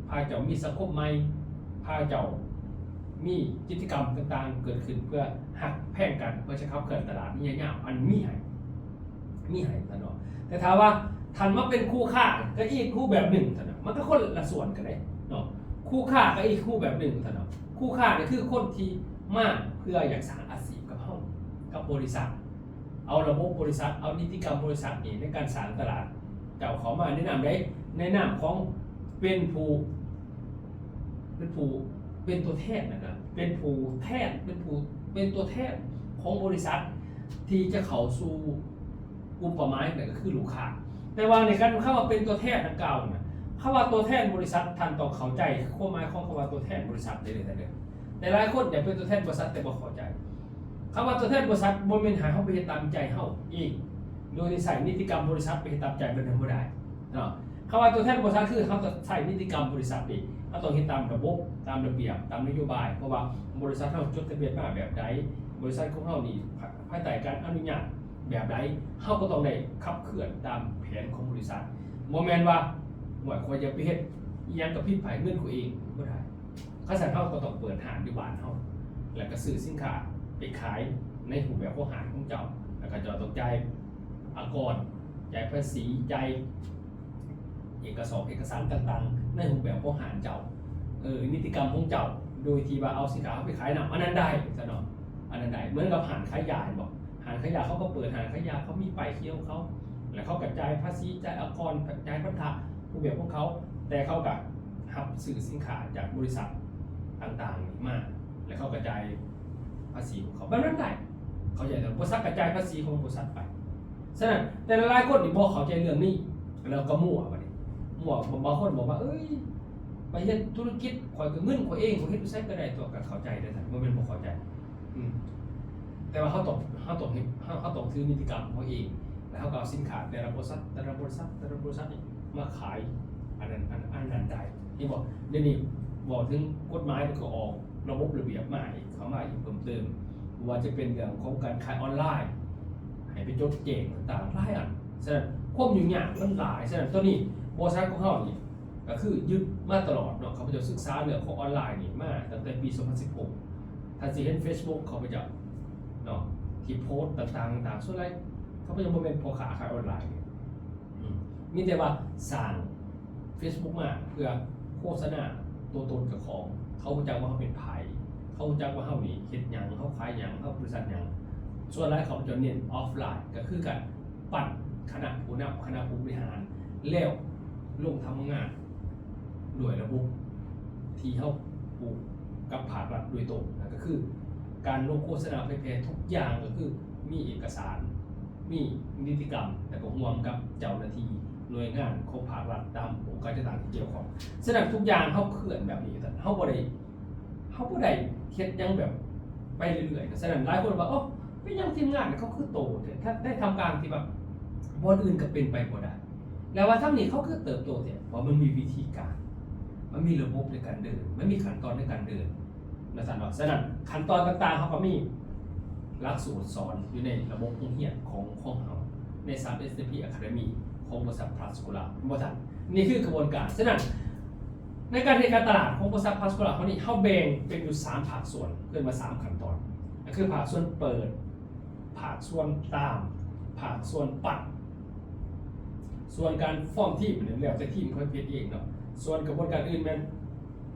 ພາເຈົ້າມີສັງຄົມໃໝ່, ພາເຈົ້າມີກິດຈະກຳຕ່າງໆເກີດຂຶ້ນ ເພື່ອຮັກແພງກັນ ເພື່ອຈະຂັບເຄື່ອນຕະຫຼາດໄລຍະຍາວ ອັນມີໃຫ້ ມີໃຫ້ທ່ານເນາະ. ແຕ່ຖ້າວ່າທ່ານມາເປັນຄູ່ຄ້າ ກໍອີກຮູບແບບໜຶ່ງທ່ານນະ, ມັນກໍຄົນລະສ່ວນກັນເດ້ເນາະ. ຄູ່ຄ້າກໍອີກຮູບແບບໜຶ່ງທ່ານເນາະ. ຄູ່ຄ້ານີ້ຄືຄົນທີ່ມາເພື່ອຢາກສ້າງອາຊີບກັບເຮົາ ກັບບໍລິສັດ, ເອົາລະບົບບໍລິສັດ ເອົານິຕິກຳບໍລິສັດນີ້ໃນການສ້າງຕະຫຼາດ. ເຈົ້າເຂົ້າມາໃນນາມໃດ? ໃນນາມຂອງເປັນຜູ້ ເປັນຜູ້ ເປັນຕົວແທນນະ ເປັນຜູ້ແທນ ເປັນຜູ້ ເປັນຕົວແທນຂອງບໍລິສັດ ທີ່ຈະເຂົ້າສູ່ກຸ່ມເປົ້າໝາຍ ນັ້ນກໍຄືລູກຄ້າ. ແຕ່ວ່າໃນການ ຄຳວ່າເປັນຕົວແທນດັ່ງກ່າວນະ ຄຳວ່າຕົວແທນບໍລິສັດ ທ່ານຕ້ອງເຂົ້າໃຈຄວາມໝາຍຂອງຄຳວ່າຕົວແທນບໍລິສັດເດີທ່ານເດີ. ແຕ່ຫຼາຍຄົນຢາກເປັນຕົວແທນບໍລິສັດ ແຕ່ບໍ່ເຂົ້າໃຈ. ຄຳວ່າຕົວແທນບໍລິສັດ ບໍ່ແມ່ນໃຫ້ເຮົາໄປເຮັດຕາມໃຈເຮົາເອງ ໂດຍທີ່ໃຊ້ນິຕິກຳບໍລິສັດໄປເຮັດຕາມໃຈ ແບບນັ້ນບໍ່ໄດ້ເນາະ. ຄຳວ່າຕົວແທນບໍລິສັດ ຄືເຮົາຕ້ອງໃຊ້ນິຕິກຳບໍລິສັດນີ້ ເຮົາຕ້ອງເຮັດຕາມລະບົບ ຕາມລະບຽບ ຕາມນະໂຍບາຍ ເພາະວ່າບໍລິສັດເຮົາຈົດທະບຽນມາແບບໃດ, ບໍລິສັດຂອງເຮົານີ້ ພາຍໃຕ້ການອະນຸຍາດແບບໃດ, ເຮົາກໍຕ້ອງໄດ້ຂັບເຄື່ອນຕາມແຜນຂອງບໍລິສັດ. ບໍ່ແມ່ນວ່າ ໂອ້ຍ ຂ້ອຍຢາກໄປເຮັດອີ່ຫຍັງກໍຜິດພາຍເງິນຂ້ອຍເອງ ບໍ່ໄດ້. ຄັນຊັ້ນເຮົາກໍຕ້ອງເປີດຮ້ານຢູ່ບ້ານເຮົາ ແລ້ວກໍຊື້ສິນຄ້າໄປຂາຍໃນຮູບແບບຂອງຮ້ານຂອງເຈົ້າ, ແລ້ວກໍເຈົ້າຕ້ອງຈ່າຍອາກອນ, ຈ່າຍພາສີ, ຈ່າຍເອກະສອນເອກະສານຕ່າງໆ ໃນຮູບແບບຂອງຮ້ານເຈົ້າ, ເອີ ນິຕິກຳຂອງເຈົ້າ, ໂດຍທີ່ວ່າເອົາສິນຄ້າເຮົາໄປຂາຍນຳ, ອັນນັ້ນໄດ້ຊັ້ນເນາະ, ອັນນັ້ນໄດ້. ເໝືອນກັບຮ້ານຂາຍຢາ ເຫັນບໍ່? ຮ້ານຂາຍຢາ ເຂົາກໍເປີດຮ້ານຂາຍຢາ, ເຂົາມີປ້າຍຂຽວຂອງເຂົາ ແລ້ວເຂົາກໍຈ່າຍພາສີ, ຈ່າຍອາກອນ, ຈ່າຍພັນທະ ຮູບແບບຂອງເຂົາ, ແຕ່ເຂົາກໍຮັບຊື້ສິນຄ້າຈາກບໍລິສັດຕ່າງໆນີ້ມາ, ແລ້ວເຂົາກໍຈ່າຍພາສີຂອງເຂົາ. ແບບນັ້ນໄດ້, ເຂົາໃຈແລ້ວ ບໍລິສັດກໍຈ່າຍພາສີຂອງບໍລິສັດໄປ. ສະນັ້ນ ແຕ່ຫຼາຍໆຄົນນີ້ບໍ່ເຂົ້າໃຈເລື່ອງນີ້ ແລ້ວກໍມົ້ວບັດນີ້, ມົ້ວ. ບາງຄົນບອກວ່າ ເອີຍ ໄປເຮັດທຸລະກິດ ຂ້ອຍກໍເງິນຂ້ອຍເອງ ຂ້ອຍເຮັດຢູ່ໃສກໍໄດ້ຕົວະ. ກໍເຂົ້າໃຈເດ້ທ່ານ, ບໍ່ແມ່ນບໍ່ເຂົ້າໃຈ. ອືມ ແຕ່ວ່າເຮົາຕ້ອງ ເຮົາຕ້ອງເຮັດ ເຮົາ ເຮົາຕ້ອງຖືນິຕິກຳຂອງເຮົາເອງ, ແລ້ວເຮົາກໍເອົາສິນຄ້າແຕ່ລະບໍລິສັດ ແຕ່ລະບໍລິສັດ ແຕ່ລະບໍລິສັດນີ້ມາຂາຍ ອັນນັ້ນ ອັນ ອັນນັ້ນໄດ້. ເຫັນບໍ່? ດຽວນີ້ເວົ້າເຖິງກົດໝາຍ ມັນກໍອອກລະບົບລະບຽບມາອີກ ເຂົ້າມາອີກເພີ່ມເຕີມ, ບໍ່ວ່າຈະເປັນເລື່ອງຂອງການຂາຍອອນລາຍ ໃຫ້ໄປຈົດແຈ້ງຕ່າງໆ ຫຼາຍອັນ. ສະນັ້ນ ຄວາມຫຍຸ້ງຍາກມັນຫຼາຍ. ສະນັ້ນ ຕອນນີ້ບໍລິສັດຂອງເຮົານີ້ ກໍຄືຍຶດມາຕະຫຼອດເນາະ, ຂ້າພະເຈົ້າສຶກສາເລື່ອງຂອງອອນລາຍນີ້ມາຕັ້ງແຕ່ປີສອງພັນສິບຫົກ. ທ່ານຊິເຫັນເຟສບຸກຂ້າພະເຈົ້າເນາະ ທີ່ໂພສຕ່າງໆ ຕ່າງໆ. ສ່ວນຫຼາຍຂ້າພະເຈົ້າບໍ່ແມ່ນພໍ່ຄ້າຂາຍອອນລາຍເດ້, ອືມ ມີແຕ່ວ່າສ້າງເຟສບຸກມາເພື່ອໂຄສະນາຕົວຕົນເຈົ້າຂອງ. ເຂົາຮູ້ຈັກວ່າເຮົາເປັນໃຜ, ເຂົາຮູ້ຈັກວ່າເຮົານີ້ເຮັດຫຍັງ, ເຮົາຂາຍຫຍັງ, ເຮົາບໍລິສັດຫຍັງ. ສ່ວນຫຼາຍຂ້າພະເຈົ້າເນັ້ນອອຟລາຍ ກໍຄືການ ປັ້ນຄະນະຜູ້ນຳ, ຄະນະຜູ້ບໍລິຫານ ແລ້ວລົງທຳງານດ້ວຍລະບົບທີ່ເຮົາຜູກກັບພາກລັດໂດຍຕົງ. ນັ້ນກໍຄືການລົງໂຄສະນາເຜີຍແຜ່ທຸກຢ່າງ ກໍຄືມີເອກະສານ, ມີນິຕິກຳ ແລ້ວກໍຮ່ວມກັບເຈົ້າໜ້າທີ່ໜ່ວຍງານຂອງພາກລັດຕາມອົງການຈັດຕັ້ງທີ່ກ່ຽວຂ້ອງ. ສະນັ້ນ ທຸກຢ່າງເຮົາເຄື່ອນແບບນີ້, ເຮົາບໍ່ໄດ້ ເຮົາບໍ່ໄດ້ເຮັດຫຍັງແບບໄປເລື້ອຍໆ. ສະນັ້ນຫຼາຍຄົນວ່າ ໂອ້ ເປັນຫຍັງທີມງານເຂົາຄືໂຕແທ້? ຖ້າໃນທ່າມກາງທີ່ແບບບ່ອນອື່ນກໍເປັນໄປບໍ່ໄດ້ ແລ້ວວ່າທາງນີ້ເຂົາຄືເຕີບໂຕແທ້? ເພາະມັນມີວິທີການ, ມັນມີລະບົບໃນການເດີນ, ມັນມີຂັ້ນຕອນໃນການເດີນ ວ່າຊັ້ນເນາະ. ສະນັ້ນຂັ້ນຕອນຕ່າງໆ ເຮົາກໍມີຫຼັກສູດສອນຢູ່ໃນລະບົບໂຮງຮຽນຂອງ ຂອງເຮົາ ໃນ ສາມເອັສເອັນພີ Academy ຂອງບໍລິສັດ Plus Scholar ແມ່ນບໍ່ທ່ານ? ນີ້ຄືຂະບວນການ. ສະນັ້ນ ໃນການເຮັດການຕະຫຼາດຂອງບໍລິສັດ Plus Scholar ເຮົານີ້ ເຮົາແບ່ງເປັນຢູ່ສາມພາກສ່ວນ, ເອີ້ນວ່າສາມຂັ້ນຕອນ, ກໍຄືພາກສ່ວນເປີດ, ພາກສ່ວນຕາມ, ພາກສ່ວນປັດ. ສ່ວນການຟອມທີມນີ້ແລ້ວແຕ່ທີມເຂົາເຮັດເອງເນາະ. ສ່ວນກະບວນການອື່ນແມ່ນ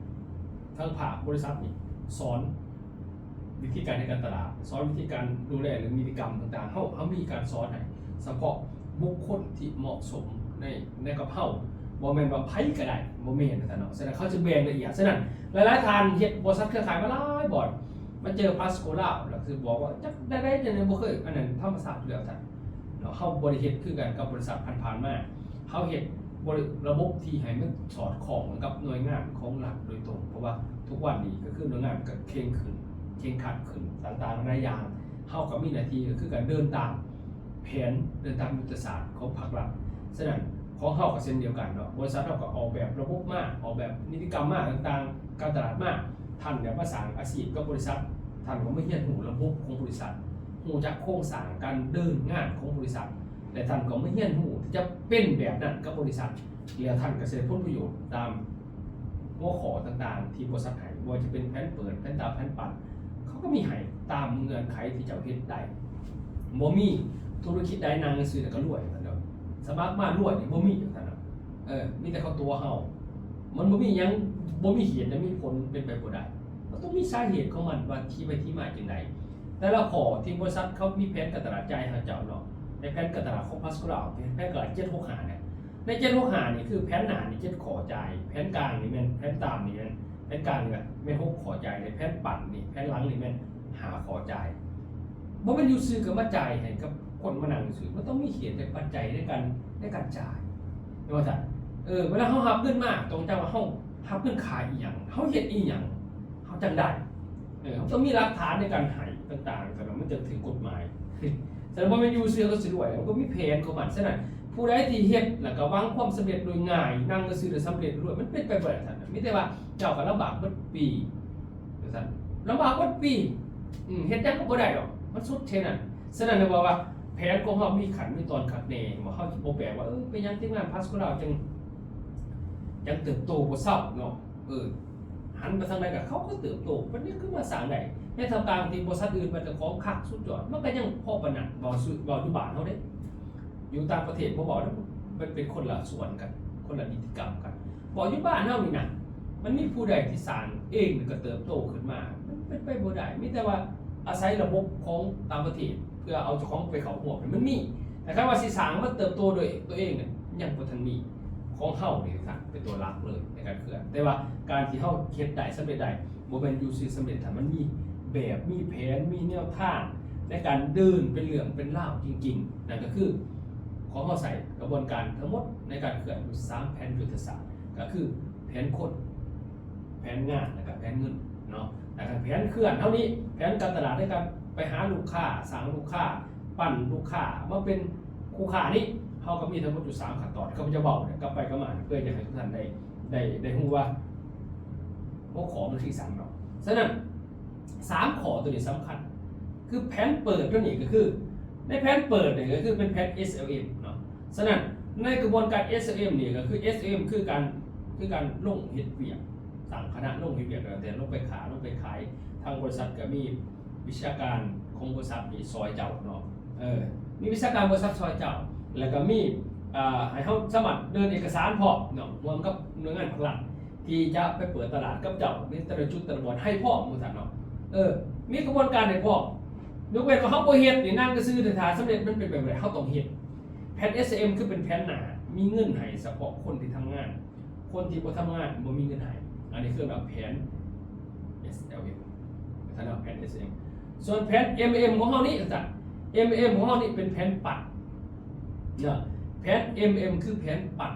ທາງພາກບໍລິສັດນີ້ສອນວິທີການເຮັດການຕະຫຼາດ, ສອນວິທີການດູແລເລື່ອງນິຕິກຳຕ່າງໆ. ເຮົາ ເຮົາມີການສອນໃຫ້ສະເພາະບຸກຄົນທີ່ເໝາະສົມໃນ ໃນກັບເຮົາ, ບໍ່ແມ່ນວ່າໃຜກະໄດ້, ບໍ່ແມ່ນຊັ້ນເນາະ. ສະນັ້ນເຂົາຈະແບ່ງລະອຽດ. ສະນັ້ນຫຼາຍໆທ່ານເຮັດບໍລິສັດເຄືອຂ່າຍມາຫຼາຍບ່ອນ, ມາເຈີພາສໂກລາວ ແລ້ວຊິບອກວ່າຈັກໄດ້ໃດ ຈັ່ງໃດ ບໍ່ເຄີຍ, ອັນນັ້ນທຳມະຊາດຢູ່ແລ້ວທ່ານ. ເນາະ ເຮົາບໍ່ໄດ້ເຮັດຄືກັນກັບບໍລິສັດຜ່ານໆມາ, ເຮົາເຮັດ ລະບົບທີ່ໃຫ້ມັນສອດຄ່ອງກັບໜ່ວຍງານຂອງລັດໂດຍຕົງ, ເພາະວ່າທຸກວັນນີ້ກະຄືໜ່ວຍງານກະເຄັ່ງຂຶ້ນ, ເຄັ່ງຄັດຂຶ້ນ ຕ່າງໆຫຼາຍຢ່າງ. ເຮົາກະມີໜ້າທີ່ກະຄືການເດີນຕາມແຜນ, ເດີນຕາມຍຸດທະສາດຂອງພັກລັດ. ສະນັ້ນຂອງເຮົາກະເຊັ່ນດຽວກັນເນາະ, ບໍລິສັດເຮົາກະອອກແບບລະບົບມາ, ອອກແບບນິຕິກຳມາຕ່າງໆ, ການຕະຫຼາດມາ. ທ່ານຢາກມາສ້າງອາຊີບກັບບໍລິສັດ, ທ່ານກະມາຮຽນຮູ້ລະບົບຂອງບໍລິສັດ, ຮູ້ຈັກໂຄງສ້າງການເດີນງານຂອງບໍລິສັດ ແລະ ທ່ານກໍມາຮຽນຮູ້ທີ່ຈະເປັນແບບນັ້ນກັບບໍລິສັດ, ແລ້ວທ່ານກໍຈະໄດ້ຜົນປະໂຫຍດຕາມຫົວຂໍ້ຕ່າງໆທີ່ບໍລິສັດໃຫ້, ບໍ່ວ່າຈະເປັນແຜນເປີດ, ແຜນຕາ, ແຜນປັນ, ເຂົາກໍມີໃຫ້ຕາມເງື່ອນໄຂທີ່ເຈົ້າເຮັດໄດ້. ບໍ່ມີທຸລະກິດໃດນັ່ງຊື່ແລ້ວກໍລວຍວ່າຊັ້ນເນາະ, ສະໝັກມາລວຍນີ້ບໍ່ມີວ່າຊັ້ນເນາະ. ເອີ ມີແຕ່ເຂົາຕົວະເຮົາ, ມັນບໍ່ມີຫຍັງ, ບໍ່ມີເຫດແລະມີຜົນ, ເປັນໄປບໍ່ໄດ້. ມັນຕ້ອງມີສາເຫດຂອງມັນວ່າທີ່ໄປທີ່ມາຈັ່ງໃດ. ແຕ່ລະຂໍ້ທີ່ບໍລິສັດເຂົາມີແຜນການຕະຫຼາດຈ່າຍໃຫ້ເຈົ້າເນາະ, ໃນແຜນການຕະຫຼາດຂອງພາສໂກລາວ ແຜນການເຈັດຫົກຫ້າເນຍ, ໃນເຈັດຫົກຫ້ານີ້ຄືແຜນໜ້ານີ້ເຈັດຂໍ້ຈ່າຍ, ແຜນກາງນີ້ແມ່ນ, ແຜນຕາມນີ້ແມ່ນ, ແຜນກາງນີ້ແມ່ນຫົກຂໍ້ຈ່າຍ, ແລະ ແຜນປັ້ນນີ້, ແຜນຫຼັງນີ້ແມ່ນຫ້າຂໍ້ຈ່າຍ. ບໍ່ແມ່ນຢູ່ຊື່ກໍມາຈ່າຍໃຫ້ກັບຄົນມານັ່ງຊື່, ມັນຕ້ອງມີເຫດແລະປັດໄຈໃນການ, ໃນການຈ່າຍ. ແມ່ນບໍ່ຊັ້ນ? ເອີ ເວລາເຮົາຮັບເງິນມາ ຕ້ອງຈຳວ່າເຮົາຮັບເງິນຄ່າອີ່ຫຍັງ, ເຮົາເຮັດອີ່ຫຍັງ ເຮົາຈັ່ງໄດ້. ເອີ ເຮົາຕ້ອງມີຫຼັກຖານໃນການໃຫ້ຕ່າງໆ ສະນັ້ນມັນຈຶ່ງຖືກກົດໝາຍ. ສະນັ້ນບໍ່ແມ່ນຢູ່ຊື່ເຮົາກໍຊິລວຍ, ມັນກໍມີແຜນຂອງມັນ. ສະນັ້ນຜູ້ໃດທີ່ເຮັດແລ້ວກໍຫວັງຄວາມສຳເລັດໂດຍງ່າຍ, ນັ່ງຊື່ແລ້ວສຳເລັດລວຍ, ມັນເປັນໄປບໍ່ໄດ້. ສະນັ້ນມີແຕ່ວ່າເຈົ້າກໍລຳບາກເບິດປີ ວ່າຊັ້ນ, ລຳບາກເບິດປີ, ເຮັດຫຍັງກໍບໍ່ໄດ້ດອກ, ມັນສຸດແຄ່ນັ້ນ. ສະນັ້ນເຮົາເວົ້າວ່າແຜນຂອງເຮົາມີຂັ້ນມີຕອນຄັກແນ່, ເຮົາຊິບໍ່ແປກວ່າ ເອີ ເປັນຫຍັງທີມງານພາສໂກລາວຈັ່ງ, ຈັ່ງເຕີບໂຕບໍ່ເຊົາເນາະ. ເອີ ຫັນໄປທາງໃດກໍເຂົາກໍເຕີບໂຕ, ບັດນີ້ຄືມາສ້າງໄດ້. ໃນທ່າມກາງທີ່ບໍລິສັດອື່ນເພິ່ນເຈົ້າຂອງຄັກສຸດຍອດ, ມັນກໍຍັງພໍປານນັ້ນ. ເວົ້າສູ່, ເວົ້າຢູ່ບ້ານເຮົາເດ້, ຢູ່ຕ່າງປະເທດບໍ່ເວົ້ານຳ, ມັນເປັນຄົນລະສ່ວນກັນ, ຄົນລະນິຕິກຳກັນ. ເວົ້າຢູ່ບ້ານເຮົານີ້ນະ, ມັນມີຜູ້ໃດທີ່ສ້າງເອງແລ້ວກໍເຕີບໂຕຂຶ້ນມາ? ມັນເປັນໄປບໍ່ໄດ້. ມີແຕ່ວ່າອາໄສລະບົບຂອງຕ່າງປະເທດ ເພື່ອເອົາເຈົ້າຂອງໄປເຂົ້າຮ່ວມ, ມັນມີ. ແຕ່ຄັນວ່າຊິສ້າງມາເຕີບໂຕໂດຍຕົວເອງນະ, ຍັງບໍ່ທັນມີ. ຂອງເຮົານີ້ແຫຼະເປັນຕົວຫຼັກເລີຍໃນການເຄື່ອນ. ແຕ່ວ່າການທີ່ເຮົາເຮັດໄດ້, ສຳເລັດໄດ້, ບໍ່ແມ່ນຢູ່ຊື່ສຳເລັດ, ຖ້າມັນມີແບບ, ມີແຜນ, ມີແນວທາງໃນການເດີນເປັນເລື່ອງເປັນລາວຈິງໆ. ນັ້ນກໍຄື ຂອງເຮົາໃຊ້ກະບວນການທັງໝົດໃນການເຄື່ອນຢູ່ສາມແຜນຍຸດທະສາດ, ກໍຄືແຜນຄົນ, ແຜນງານ ແລະກະແຜນເງິນເນາະ. ແລ້ວກະແຜນເຄື່ອນເຮົານີ້, ແຜນການຕະຫຼາດໃນການໄປຫາລູກຄ້າ, ສ້າງລູກຄ້າ, ປັ້ນລູກຄ້າມາເປັນຄູ່ຄ້ານີ້, ເຮົາກໍມີທັງໝົດຢູ່ສາມຂັ້ນຕອນ. ຂ້າພະເຈົ້າເວົ້າກັບໄປກັບມາ ເພື່ອຢາກໃຫ້ທຸກທ່ານໄດ້, ໄດ້, ໄດ້ຮູ້ວ່າຫົວຂໍ້ມັນຄືຫຍັງເນາະ. ສະນັ້ນ ສາມຂໍ້ໂຕນີ້ສຳຄັນ. ຄືແຜນເປີດໂຕນີ້ກໍຄື, ໃນແຜນເປີດນີ້ກໍຄືເປັນແຜນ ເອສແອລເອັມ ເນາະ. ສະນັ້ນໃນກະບວນການ ເອສແອລເອັມ ນີ້ກໍຄື ເອສແອລເອັມ ຄືການ, ຄືການລົງເຮັດວຽກ, ຕັ້ງຄະນະລົງເຮັດວຽກ, ຕັ້ງແຕ່ລົງໄປຄ້າ, ລົງໄປຂາຍ. ທາງບໍລິສັດກໍມີວິຊາການຂອງບໍລິສັດນີ້ຊ່ອຍເຈົ້າເນາະ, ເອີ ມີວິຊາການບໍລິສັດຊ່ອຍເຈົ້າ, ແລ້ວກໍມີ, ເອີ ໃຫ້ເຮົາສາມາດເດີນເອກະສານພ້ອມເນາະ, ຮ່ວມກັບໜ່ວຍງານພາກລັດ ທີ່ຈະໄປເປີດຕະຫຼາດກັບເຈົ້າໃນແຕ່ລະຈຸດແຕ່ລະບ່ອນໃຫ້ພ້ອມ ວ່າຊັ້ນເນາະ. ເອີ ມີກະບວນການໃຫ້ພ້ອມ. ຍົກເວັ້ນວ່າເຮົາບໍ່ເຮັດນີ້, ນັ່ງຊື່ໆ ຖ້າສຳເລັດມັນເປັນໄປບໍ່ໄດ້. ເຮົາຕ້ອງເຮັດ. ແຜນ ເອສແອລເອັມ ຄືເປັນແຜນໜ້າ, ມີເງິນໃຫ້ສະເພາະຄົນທີ່ທຳງານ, ຄົນທີ່ບໍ່ທຳງານບໍ່ມີເງິນໃຫ້. ອັນນີ້ຄືວ່າແຜນ ເອສແອລເອັມ ທ່ານເນາະ, ແຜນ ເອສແອລເອັມ. ສ່ວນແຜນ ເອັມເອັມ ຂອງເຮົານີ້, ວ່າຊັ້ນ, ເອັມເອັມ ຂອງເຮົານີ້ເປັນແຜນປັ້ນເນາະ. ແຜນ ເອັມເອັມ ຄືແຜນປັ້ນ.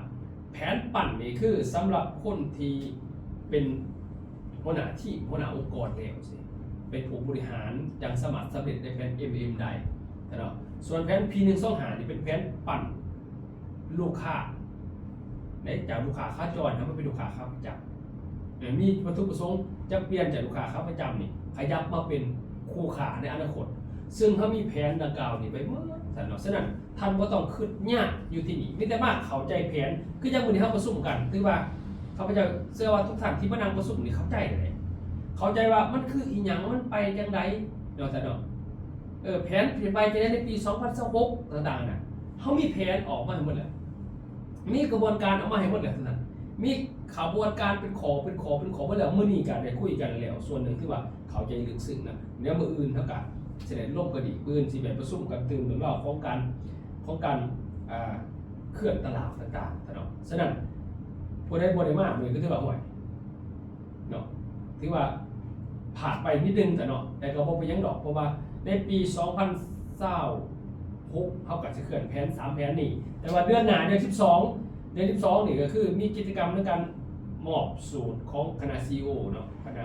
ແຜນປັ້ນນີ້ຄືສຳລັບຄົນທີ່ເປັນຫົວໜ້າທີມ, ຫົວໜ້າອົງກອນແລ້ວຊີ້, ເປັນຜູ້ບໍລິຫານ, ຈັ່ງສາມາດສຳເລັດໃນແຜນ ເອັມເອັມ ໄດ້ເນາະ. ສ່ວນແຜນ ພີໜຶ່ງສອງຫ້າ ນີ້ເປັນແຜນປັ້ນລູກຄ້າເດ້, ຈາກລູກຄ້າຂາຈອນໃຫ້ມາເປັນລູກຄ້າຂາປະຈຳ. ແລະ ມີວັດຖຸປະສົງຈະປ່ຽນຈາກລູກຄ້າຂາປະຈຳນີ້ ຂະຫຍັບມາເປັນຄູ່ຄ້າໃນອະນາຄົດ, ເຊິ່ງເຮົາມີແຜນດັ່ງກ່າວນີ້ໄວ້ໝົດຊັ້ນເນາະ. ສະນັ້ນ ທ່ານບໍ່ຕ້ອງຄິດຍາກຢູ່ທີ່ນີ້, ມີແຕ່ມາເຂົ້າໃຈແຜນ. ຄືຢ່າງມື້ນີ້ເຮົາປະຊຸມກັນ, ຖືວ່າຂ້າພະເຈົ້າເຊື່ອວ່າທຸກທ່ານທີ່ມານັ່ງປະຊຸມນີ້ເຂົ້າໃຈແລ້ວ, ເຂົ້າໃຈວ່າມັນຄືອີ່ຫຍັງ, ມັນໄປຈັ່ງໃດເນາະ, ເນາະ. ເອີ ແຜນຊິໄປຈັ່ງໃດໃນປີສອງພັນຊາວຫົກ ຕ່າງໆນະ, ເຮົາມີແຜນອອກມາໃຫ້ໝົດແລ້ວ. ມີຂະບວນການເອົາມາໃຫ້ໝົດແລ້ວທ່ານ ມີຂະບວນການເປັນຂໍ້ ເປັນຂໍ້ ເປັນຂໍ້ໝົດແລ້ວ. ມື້ນີ້ກະໄດ້ຄຸຍກັນແລ້ວ ສ່ວນໜຶ່ງຖືວ່າເຂົ້າໃຈເລິກເຊິ່ງນະ. ດຽວມື້ອື່ນເຮົາກະຊິໄດ້ລົງກັນອີກ ມື້ອື່ນຊິໄປປະຊຸມກັນຕື່ມເລື່ອງລາວຂອງການ ຂອງການ ອ່າ ເຄື່ອນຕະຫຼາດຕ່າງໆ ເນາະ. ສະນັ້ນ ຜູ້ໃດບໍ່ໄດ້ມາມື້ນີ້ກະຖືວ່າ ໂອ້ຍ ເນາະ ຖືວ່າພາດໄປນິດໜຶ່ງຊະເນາະ ແຕ່ກໍບໍ່ເປັນຫຍັງດອກ ເພາະວ່າໃນປີສອງພັນຊາວຫົກ ເຮົາກໍຊິເຄື່ອນແຜນສາມແຜນນີ້ ແຕ່ວ່າເດືອນໜ້າ ເດືອນສິບສອງ ເດືອນສິບສອງນີ້ກໍຄືມີກິດຈະກຳໃນການມອບສູດຂອງຄະນະ ຊີອີໂອ ເນາະ ຄະນະ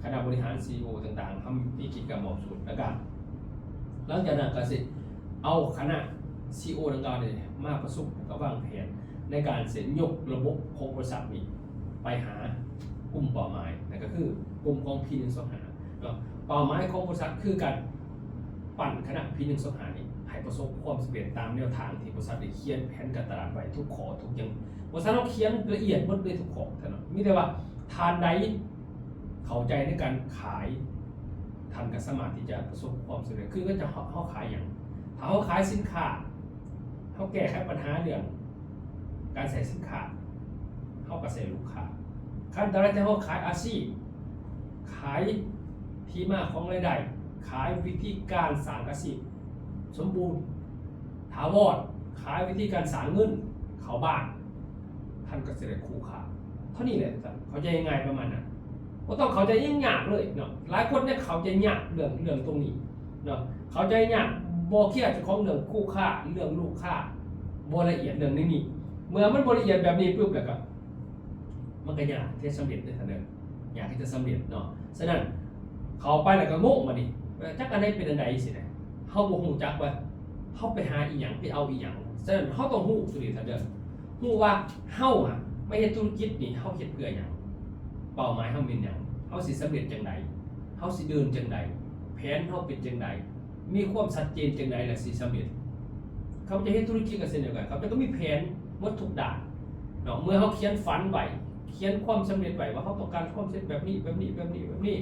ຄະນະບໍລິຫານ ຊີອີໂອ ຕ່າງໆ ເຮົາມີກິດຈະກຳມອບສູດ ແລ້ວກໍຫຼັງຈາກນັ້ນກໍຊິເອົາຄະນະ ຊີອີໂອ ດັ່ງກ່າວນີ້ມາປະຊຸມ ແລ້ວກໍວາງແຜນໃນການຊິຍົກລະບົບຂອງບໍລິສັດນີ້ ໄປຫາກຸ່ມເປົ້າໝາຍ ນັ້ນກໍຄືກຸ່ມຂອງ ພີໜຶ່ງສອງຫ້າ ເນາະ. ເປົ້າໝາຍຂອງບໍລິສັດຄືການປັ້ນຄະນະ ພີໜຶ່ງສອງຫ້າ ນີ້ໃຫ້ປະສົບຄວາມສຳເລັດຕາມແນວທາງທີ່ບໍລິສັດໄດ້ຂຽນແຜນການຕະຫຼາດໄວ້ທຸກຂໍ້ທຸກຫຍັງ. ບໍລິສັດເຮົາຂຽນລະອຽດໝົດເລີຍທຸກຂໍ້ ເນາະ. ມີແຕ່ວ່າທ່ານໃດເຂົ້າໃຈໃນການຂາຍ ທ່ານກໍສາມາດທີ່ຈະປະສົບຄວາມສຳເລັດ ຄືເຮົາ ເຮົາຂາຍຫຍັງ? ຖ້າເຮົາຂາຍສິນຄ້າ ເຮົາແກ້ໄຂບັນຫາເລື່ອງການໃຊ້ສິນຄ້າ ເຮົາກໍໃຊ້ລູກຄ້າ. ຄັນຕະຫຼາດທີ່ເຮົາຂາຍອາຊີບ ຂາຍທີ່ມາຂອງລາຍໄດ້ ຂາຍວິທີການສ້າງອາຊີບສົມບູນຖາວອນ ຂາຍວິທີການສ້າງເງິນເຂົ້າບ້ານ ທ່ານກໍຊິໄດ້ຄູ່ຄ້າ. ເທົ່ານີ້ແຫຼະ ເຂົ້າໃຈງ່າຍປະມານນັ້ນ ບໍ່ຕ້ອງເຂົ້າໃຈຫຍັງຍາກເລີຍເນາະ. ຫຼາຍຄົນເນຍເຂົ້າໃຈຍາກເລື່ອງ ເລື່ອງຕົງນີ້ເນາະ ເຂົ້າໃຈຍາກ ບໍ່ເຄຍເຈົ້າຂອງເລື່ອງຄູ່ຄ້າ ເລື່ອງລູກຄ້າ ບໍ່ລະອຽດເລື່ອງນີ້. ເມື່ອມັນບໍ່ລະອຽດແບບນີ້ປຶບ ແລ້ວກໍ ມັນກໍຍາກທີ່ຈະສຳເລັດເດ້ທ່ານເດີ ຍາກທີ່ຈະສຳເລັດເນາະ. ສະນັ້ນເຂົ້າໄປແລ້ວກໍງົງບາດນີ້ ຈັກອັນໃດເປັນອັນໃດຊີ້ນະ ເຮົາບໍ່ຮູ້ຈັກວ່າເຮົາໄປຫາອີ່ຫຍັງ ໄປເອົາອີ່ຫຍັງ. ສະນັ້ນເຮົາຕ້ອງຮູ້ຕົວນີ້ທ່ານເດີ ຮູ້ວ່າເຮົາອະມາເຮັດທຸລະກິດນີ້ ເຮົາເຮັດເພື່ອຫຍັງ? ເປົ້າໝາຍເຮົາແມ່ນຫຍັງ? ເຮົາຊິສຳເລັດຈັ່ງໃດ? ເຮົາຊິເດີນຈັ່ງໃດ? ແຜນເຮົາເປັນຈັ່ງໃດ? ມີຄວາມຊັດເຈນຈັ່ງໃດລະຊິສຳເລັດ? ຂ້າພະເຈົ້າເຮັດທຸລະກິດກໍເຊັ່ນດຽວກັນ ຂ້າພະເຈົ້າກໍມີແຜນໝົດທຸກດ້ານເນາະ. ເມື່ອເຮົາຂຽນຝັນໄວ້ ຂຽນຄວາມສຳເລັດໄວ້ວ່າເຮົາຕ້ອງການຄວາມສຳເລັດແບບນີ້ ແບບນີ້ ແບບນີ້ ແບບນີ້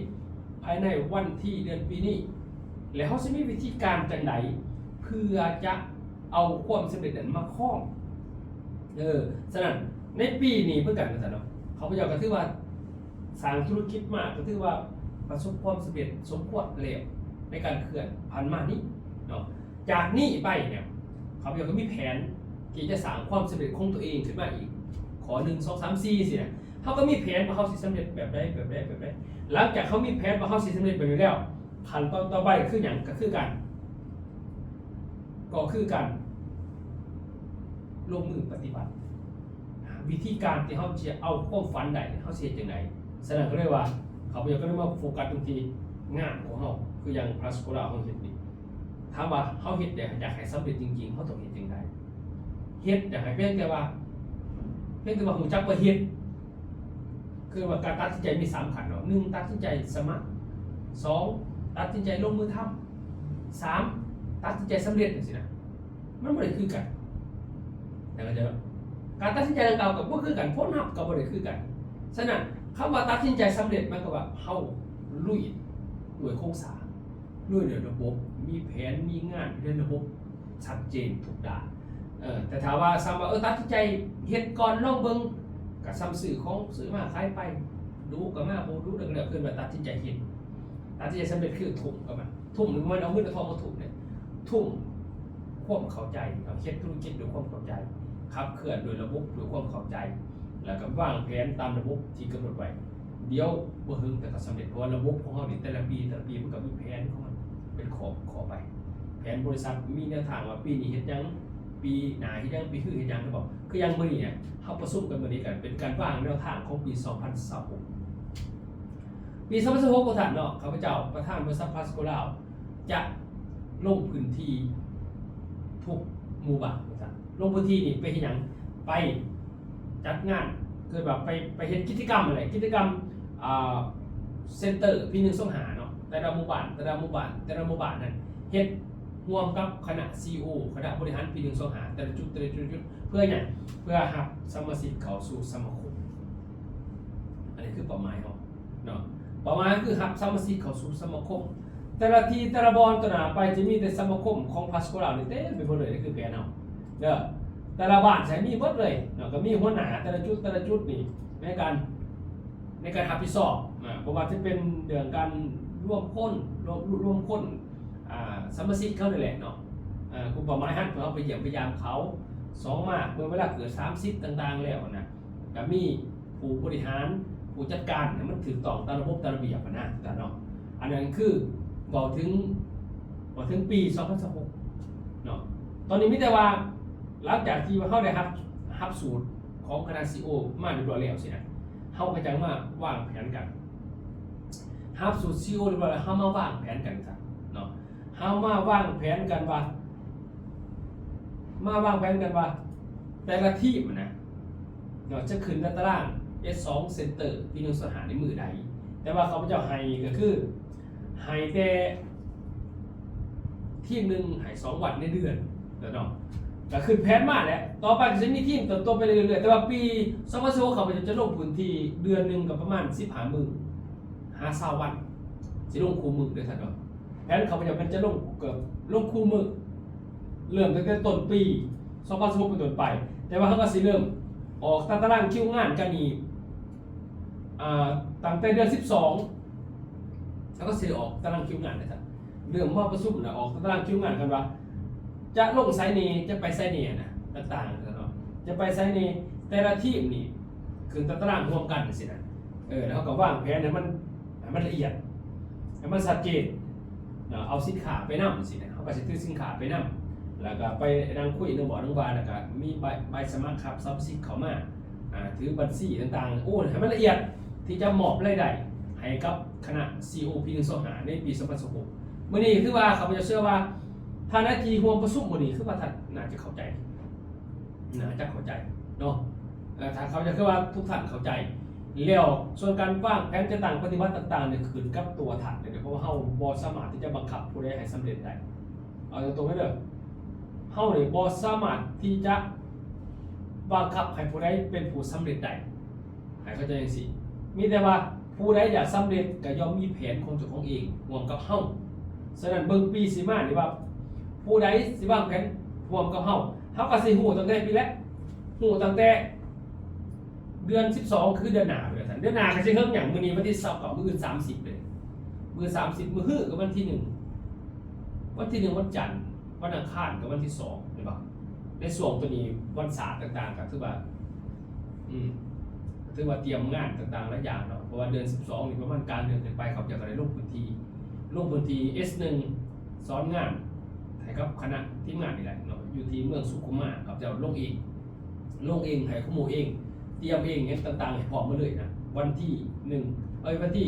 ພາຍໃນວັນທີເດືອນປີນີ້ ແລະ ເຮົາຊິມີວິທີການຈັ່ງໃດເພື່ອຈະເອົາຄວາມສຳເລັດນັ້ນມາຄອງ. ເອີ ສະນັ້ນໃນປີນີ້ເໝືອນກັນວ່າຊັ້ນເນາະ ຂ້າພະເຈົ້າກໍຖືວ່າ ສ້າງທຸລະກິດມາກໍຖືວ່າປະສົບຄວາມສຳເລັດສົມຄວນແລ້ວ ໃນການເຄື່ອນຜ່ານມານີ້ເນາະ. ຈາກນີ້ໄປເນຍ ຂ້າພະເຈົ້າກໍມີແຜນທີ່ຈະສ້າງຄວາມສຳເລັດຂອງຕົວເອງຂຶ້ນມາອີກ ຂໍ້ໜຶ່ງ ສອງ ສາມ ສີ່ ຊີ້ນະ. ເຮົາກໍມີແຜນວ່າເຮົາຊິສຳເລັດແບບໃດ ແບບໃດ ແບບໃດ. ຫຼັງຈາກເຮົາມີແຜນວ່າເຮົາຊິສຳເລັດແບບໃດແລ້ວ ຂັ້ນຕອນຕໍ່ໄປຄືຫຍັງ? ກໍຄືການ ກໍຄືການລົງມືປະຕິບັດ ວິທີການທີ່ເຮົາຈະເອົາຄວາມຝັນໄດ້ ເຮົາຊິເຮັດຈັ່ງໃດ? ສະນັ້ນກໍເລີຍວ່າ ຂ້າພະເຈົ້າກໍເລີຍມາໂຟກັສຕົງທີ່ງານຂອງເຮົາ ຄືຢ່າງພລັສໂກລາເຮົາເຮັດນີ້ ຖາມວ່າເຮົາເຮັດແລ້ວ ຢາກໃຫ້ສຳເລັດຈິງໆ ເຮົາຕ້ອງເຮັດຈັ່ງໃດ? ເຮັດຢາກໃຫ້ພຽງແຕ່ວ່າ ພຽງແຕ່ວ່າຮູ້ຈັກວ່າເຮັດ ຄືວ່າການຕັດສິນໃຈມີສາມຂັ້ນເນາະ ໜຶ່ງ ຕັດສິນໃຈສະໝັກ ສອງ ຕັດສິນໃຈລົງມືທຳ ສາມ ຕັດສິນໃຈສຳເລັດ ຈັ່ງຊີ້ນະ. ມັນບໍ່ໄດ້ຄືກັນ ເຂົ້າໃຈບໍ່? ການຕັດສິນໃຈດັ່ງກ່າວກໍບໍ່ຄືກັນ ຜົນລັບກໍບໍ່ໄດ້ຄືກັນ. ສະນັ້ນ ຄຳວ່າຕັດສິນໃຈສຳເລັດ ໝາຍຄວາມວ່າເຮົາລຸຍດ້ວຍໂຄງສ້າງ ດ້ວຍລະບົບ ມີແຜນ ມີງານ ຢູ່ໃນລະບົບ ຊັດເຈນທຸກດ້ານ. ເອີ ແຕ່ຖ້າວ່າສ່ຳວ່າ ເອີ ຕັດສິນໃຈເຮັດກ່ອນລອງເບິ່ງ ກໍສ່ຳຊື້ຂອງຊື້ມາຂາຍໄປ ດຸກໍມາ ບໍ່ດຸກໍແລ້ວ ເອີ້ນວ່າຕັດສິນໃຈເຮັດ. ຕັດສິນໃຈສຳເລັດຄືທຸ່ມກັບມັນ ທຸ່ມນີ້ບໍ່ແມ່ນເອົາເງິນເອົາທອງມາທຸ່ມເດ້ ທຸ່ມຄວາມເຂົ້າໃຈ ເຮັດທຸລະກິດດ້ວຍຄວາມເຂົ້າໃຈ ຂັບເຄື່ອນໂດຍລະບົບ ດ້ວຍຄວາມເຂົ້າໃຈ ແລ້ວກໍວາງແຜນຕາມລະບົບທີ່ກຳນົດໄວ້. ດຽວບໍ່ເຖິງແຕ່ກໍສຳເລັດ ເພາະວ່າລະບົບຂອງເຮົານີ້ ແຕ່ລະປີ ແຕ່ລະປີມັນກໍມີແຜນຂອງມັນເປັນຂໍ້ ຂໍ້ໄປ. ແຜນບໍລິສັດມີແນວທາງວ່າປີນີ້ເຮັດຫຍັງ ປີໜ້າເຮັດຫຍັງ ປີຮືເຮັດຫຍັງ ແມ່ນບໍ່? ຄືຢ່າງມື້ນີ້ເຮົາປະຊຸມກັນມື້ນີ້ ກໍເປັນການວາງແນວທາງຂອງປີສອງພັນຊາວຫົກ. ປີສອງພັນຊາວຫົກ ຂອງທ່ານເນາະ ຂ້າພະເຈົ້າປະທານບໍລິສັດພລັສໂກລາວ ຈະລົງພື້ນທີ່ທຸກໝູ່ບ້ານ ວ່າຊັ້ນ. ລົງພື້ນທີ່ນີ້ໄປເຮັດຫຍັງ? ໄປຈັດງານ ເອີ້ນວ່າໄປ ໄປເຮັດກິດຈະກຳຫັ້ນແຫຼະ ກິດຈະກຳ ອ່າ ເຊັນເຕີ ພີໜຶ່ງສອງຫ້າເນາະ ແຕ່ລະໝູ່ບ້ານ ແຕ່ລະໝູ່ບ້ານ ແຕ່ລະໝູ່ບ້ານນັ້ນ ເຮັດຮ່ວມກັບຄະນະ ຊີອີໂອ ຄະນະບໍລິຫານ ພີໜຶ່ງສອງຫ້າ ແຕ່ລະຈຸດ ແຕ່ລະຈຸດ ແຕ່ລະຈຸດ ເພື່ອຫຍັງ? ເພື່ອຮັບສະມາຊິກເຂົ້າສູ່ສະມາຄົມ. ອັນນີ້ຄືເປົ້າໝາຍເຮົາເນາະ ເປົ້າໝາຍຄືຮັບສະມາຊິກເຂົ້າສູ່ສະມາຄົມ. ແຕ່ລະທີ່ ແຕ່ລະບ່ອນຕໍ່ໜ້າໄປ ຈະມີແຕ່ສະມາຄົມຂອງພລັສໂກລາວນີ້ເຕັມໄປໝົດເລີຍ ນີ້ຄືແຜນເຮົາເດີ. ແຕ່ລະບ້ານໃຊ້ມີເບິດເລີຍເນາະ ກໍມີຫົວໜ້າແຕ່ລະຈຸດ ແຕ່ລະຈຸດນີ້ໃນການ ໃນການຮັບຜິດຊອບ ອາ ບໍ່ວ່າຈະເປັນເລື່ອງການລວມຄົນ ລວມ ລວມຄົນ ອາ ສະມາຊິກເຂົານີ້ແຫຼະເນາະ ອາ ກຸ່ມເປົ້າໝາຍຫັ້ນ ເພື່ອເຮົາໄປຢ້ຽມໄປຢາມເຂົາ. ສອງມາ ເມື່ອເວລາເກີດສາມສິບຕ່າງໆແລ້ວນະ ກໍມີຜູ້ບໍລິຫານ ຜູ້ຈັດການໃຫ້ມັນຖືກຕ້ອງຕາມລະບົບຕາມລະບຽບຫັ້ນນະ ທ່ານເນາະ. ອັນນັ້ນຄືເວົ້າເຖິງ ເວົ້າເຖິງປີສອງພັນຊາວຫົກເນາະ. ຕອນນີ້ມີແຕ່ວ່າ ຫຼັງຈາກທີ່ວ່າເຮົາໄດ້ຮັບ ຮັບສູດຂອງຄະນະຊີອີໂອມາຮຽບຮ້ອຍແລ້ວຊີ້ນະ ເຮົາກໍຈັ່ງມາວາງແຜນກັນ. ຮັບສູດຊີອີໂອຮຽບຮ້ອຍແລ້ວ ເຮົາມາວາງແຜນກັນຊະເນາະ. ເຮົາມາວາງແຜນກັນວ່າ ມາວາງແຜນກັນວ່າ ແຕ່ລະທີມນະເນາະ ຈະຂຶ້ນຕາຕະລາງ ເອັດສອງ ເຊັນເຕີ ປີໜຶ່ງສອງຫ້າ ໃນມື້ໃດ. ແຕ່ວ່າຂ້າພະເຈົ້າໃຫ້ກໍຄື ໃຫ້ແຕ່ທີມໜຶ່ງໃຫ້ສອງວັນໃນເດືອນເນາະ ກໍຂຶ້ນແຜນມາແຫຼະ. ຕໍ່ໄປກໍຈະມີທີມເຕີບໂຕໄປເລື້ອຍໆ ແຕ່ວ່າປີສອງພັນຊາວຫົກ ຂ້າພະເຈົ້າຈະລົງພື້ນທີ່ເດືອນໜຶ່ງກໍປະມານສິບຫ້າມື້ ຫາຊາວວັນ ຊິລົງຄູ່ມື້ເດີທ່ານເນາະ. ແຜນຂ້າພະເຈົ້າແມ່ນຈະລົງເກືອບ ລົງຄູ່ມື້ ເລີ່ມຕັ້ງແຕ່ຕົ້ນປີສອງພັນຊາວຫົກເປັນຕົ້ນໄປ. ແຕ່ວ່າເຮົາກໍຊິເລີ່ມອອກຕາຕະລາງຄິວງານກັນອີກ ອ່າ ຕັ້ງແຕ່ເດືອນສິບສອງ ເຮົາກໍຊິໄດ້ອອກຕາຕະລາງຄິວງານເດີທ່ານ. ເລີ່ມມາປະຊຸມແລ້ວອອກຕາຕະລາງຄິວງານກັນວ່າ ຈະລົງໃສແດ່ ຈະໄປໃສແດ່ນະ ຕ່າງໆເນາະ ຈະໄປໃສແດ່ ແຕ່ລະທີມນີ້ຂຶ້ນຕາຕະລາງຮ່ວມກັນຈັ່ງຊີ້ນະ. ເອີ ແລ້ວເຮົາກໍວາງແຜນໃຫ້ມັນ ໃຫ້ມັນລະອຽດ ໃຫ້ມັນຊັດເຈນເນາະ ເອົາສິນຄ້າໄປນຳຊີ້ນະ ເຮົາກໍຊິຖືສິນຄ້າໄປນຳ ແລ້ວກໍໄປນັ່ງຄຸຍນັ່ງເວົ້ານັ່ງວ່າ ແລ້ວກໍມີໃບ ໃບສະໝັກຮັບສະມາຊິກເຂົ້າມາ ອາ ຖືບັນຊີຕ່າງໆ ໂອ້ ໃຫ້ມັນລະອຽດ ທີ່ຈະມອບລາຍໄດ້ໃຫ້ກັບຄະນະ ຊີອີໂອ ປີໜຶ່ງສອງຫ້າ ໃນປີສອງພັນຊາວຫົກ. ມື້ນີ້ຖືວ່າຂ້າພະເຈົ້າເຊື່ອວ່າ ທ່ານໃດທີ່ຮ່ວມປະຊຸມມື້ນີ້ ຄືວ່າທ່ານໜ້າຈະເຂົ້າໃຈ ໜ້າຈະເຂົ້າໃຈເນາະ ເອີ ຖ້າເຂົ້າໃຈ ຄືວ່າທຸກທ່ານເຂົ້າໃຈ. ແລ້ວສ່ວນການວາງແຜນຈັດຕັ້ງປະຕິບັດຕ່າງໆນີ້ ຂຶ້ນກັບຕົວທ່ານເລີຍ ເພາະວ່າເຮົາບໍ່ສາມາດທີ່ຈະບັງຄັບຜູ້ໃດໃຫ້ສຳເລັດໄດ້. ເອົາຕົງໆເລີຍເດີ ເຮົານີ້ບໍ່ສາມາດທີ່ຈະບັງຄັບໃຫ້ຜູ້ໃດເປັນຜູ້ສຳເລັດໄດ້. ໃຫ້ເຂົ້າໃຈຈັ່ງຊີ້ ມີແຕ່ວ່າຜູ້ໃດຢາກສຳເລັດກໍຍ່ອມມີແຜນຂອງເຈົ້າຂອງເອງຮ່ວມກັບເຮົາ. ສະນັ້ນເບິ່ງປີຊິມານີ້ວ່າ ຜູ້ໃດຊິວາງແຜນຮ່ວມກັບເຮົາ ເຮົາກໍຊິຮູ້ຕັ້ງແຕ່ປີແລກ ຮູ້ຕັ້ງແຕ່ເດືອນສິບສອງ ຄືເດືອນໜ້າພຸ້ນແຫຼະທ່ານ. ເດືອນໜ້າກໍຊິເຖິງຫຍັງ? ມື້ນີ້ວັນທີຊາວເກົ້າ ມື້ອື່ນສາມສິບເດ້ ມື້ສາມສິບ ມື້ຮືກໍວັນທີໜຶ່ງ ວັນທີໜຶ່ງວັນຈັນ ວັນອັງຄານກັບວັນທີສອງ ແມ່ນບໍ່? ໃນຊ່ວງໂຕນີ້ວັນສາດຕ່າງໆ ກໍຖືວ່າ ອືມ ກໍຖືວ່າຕຽມງານຕ່າງໆຫຼາຍຢ່າງເນາະ ເພາະວ່າເດືອນສິບສອງນີ້ປະມານກາງເດືອນຂຶ້ນໄປ ຂ້າພະເຈົ້າກໍໄດ້ລົງພື້ນທີ່ ລົງພື້ນທີ່ ເອັສໜຶ່ງ ສອນງານໃຫ້ກັບຄະນະທີມງານນີ້ແຫຼະເນາະ ຢູ່ທີ່ເມືອງສຸຂຸມມາ ຂ້າພະເຈົ້າລົງເອງ ລົງເອງ ໃຫ້ຄວາມຮູ້ເອງ ຕຽມເອງຫຍັງຕ່າງໆ ໃຫ້ພ້ອມໝົດເລີຍນະ ວັນທີໜຶ່ງ ເອີຍ ວັນທີ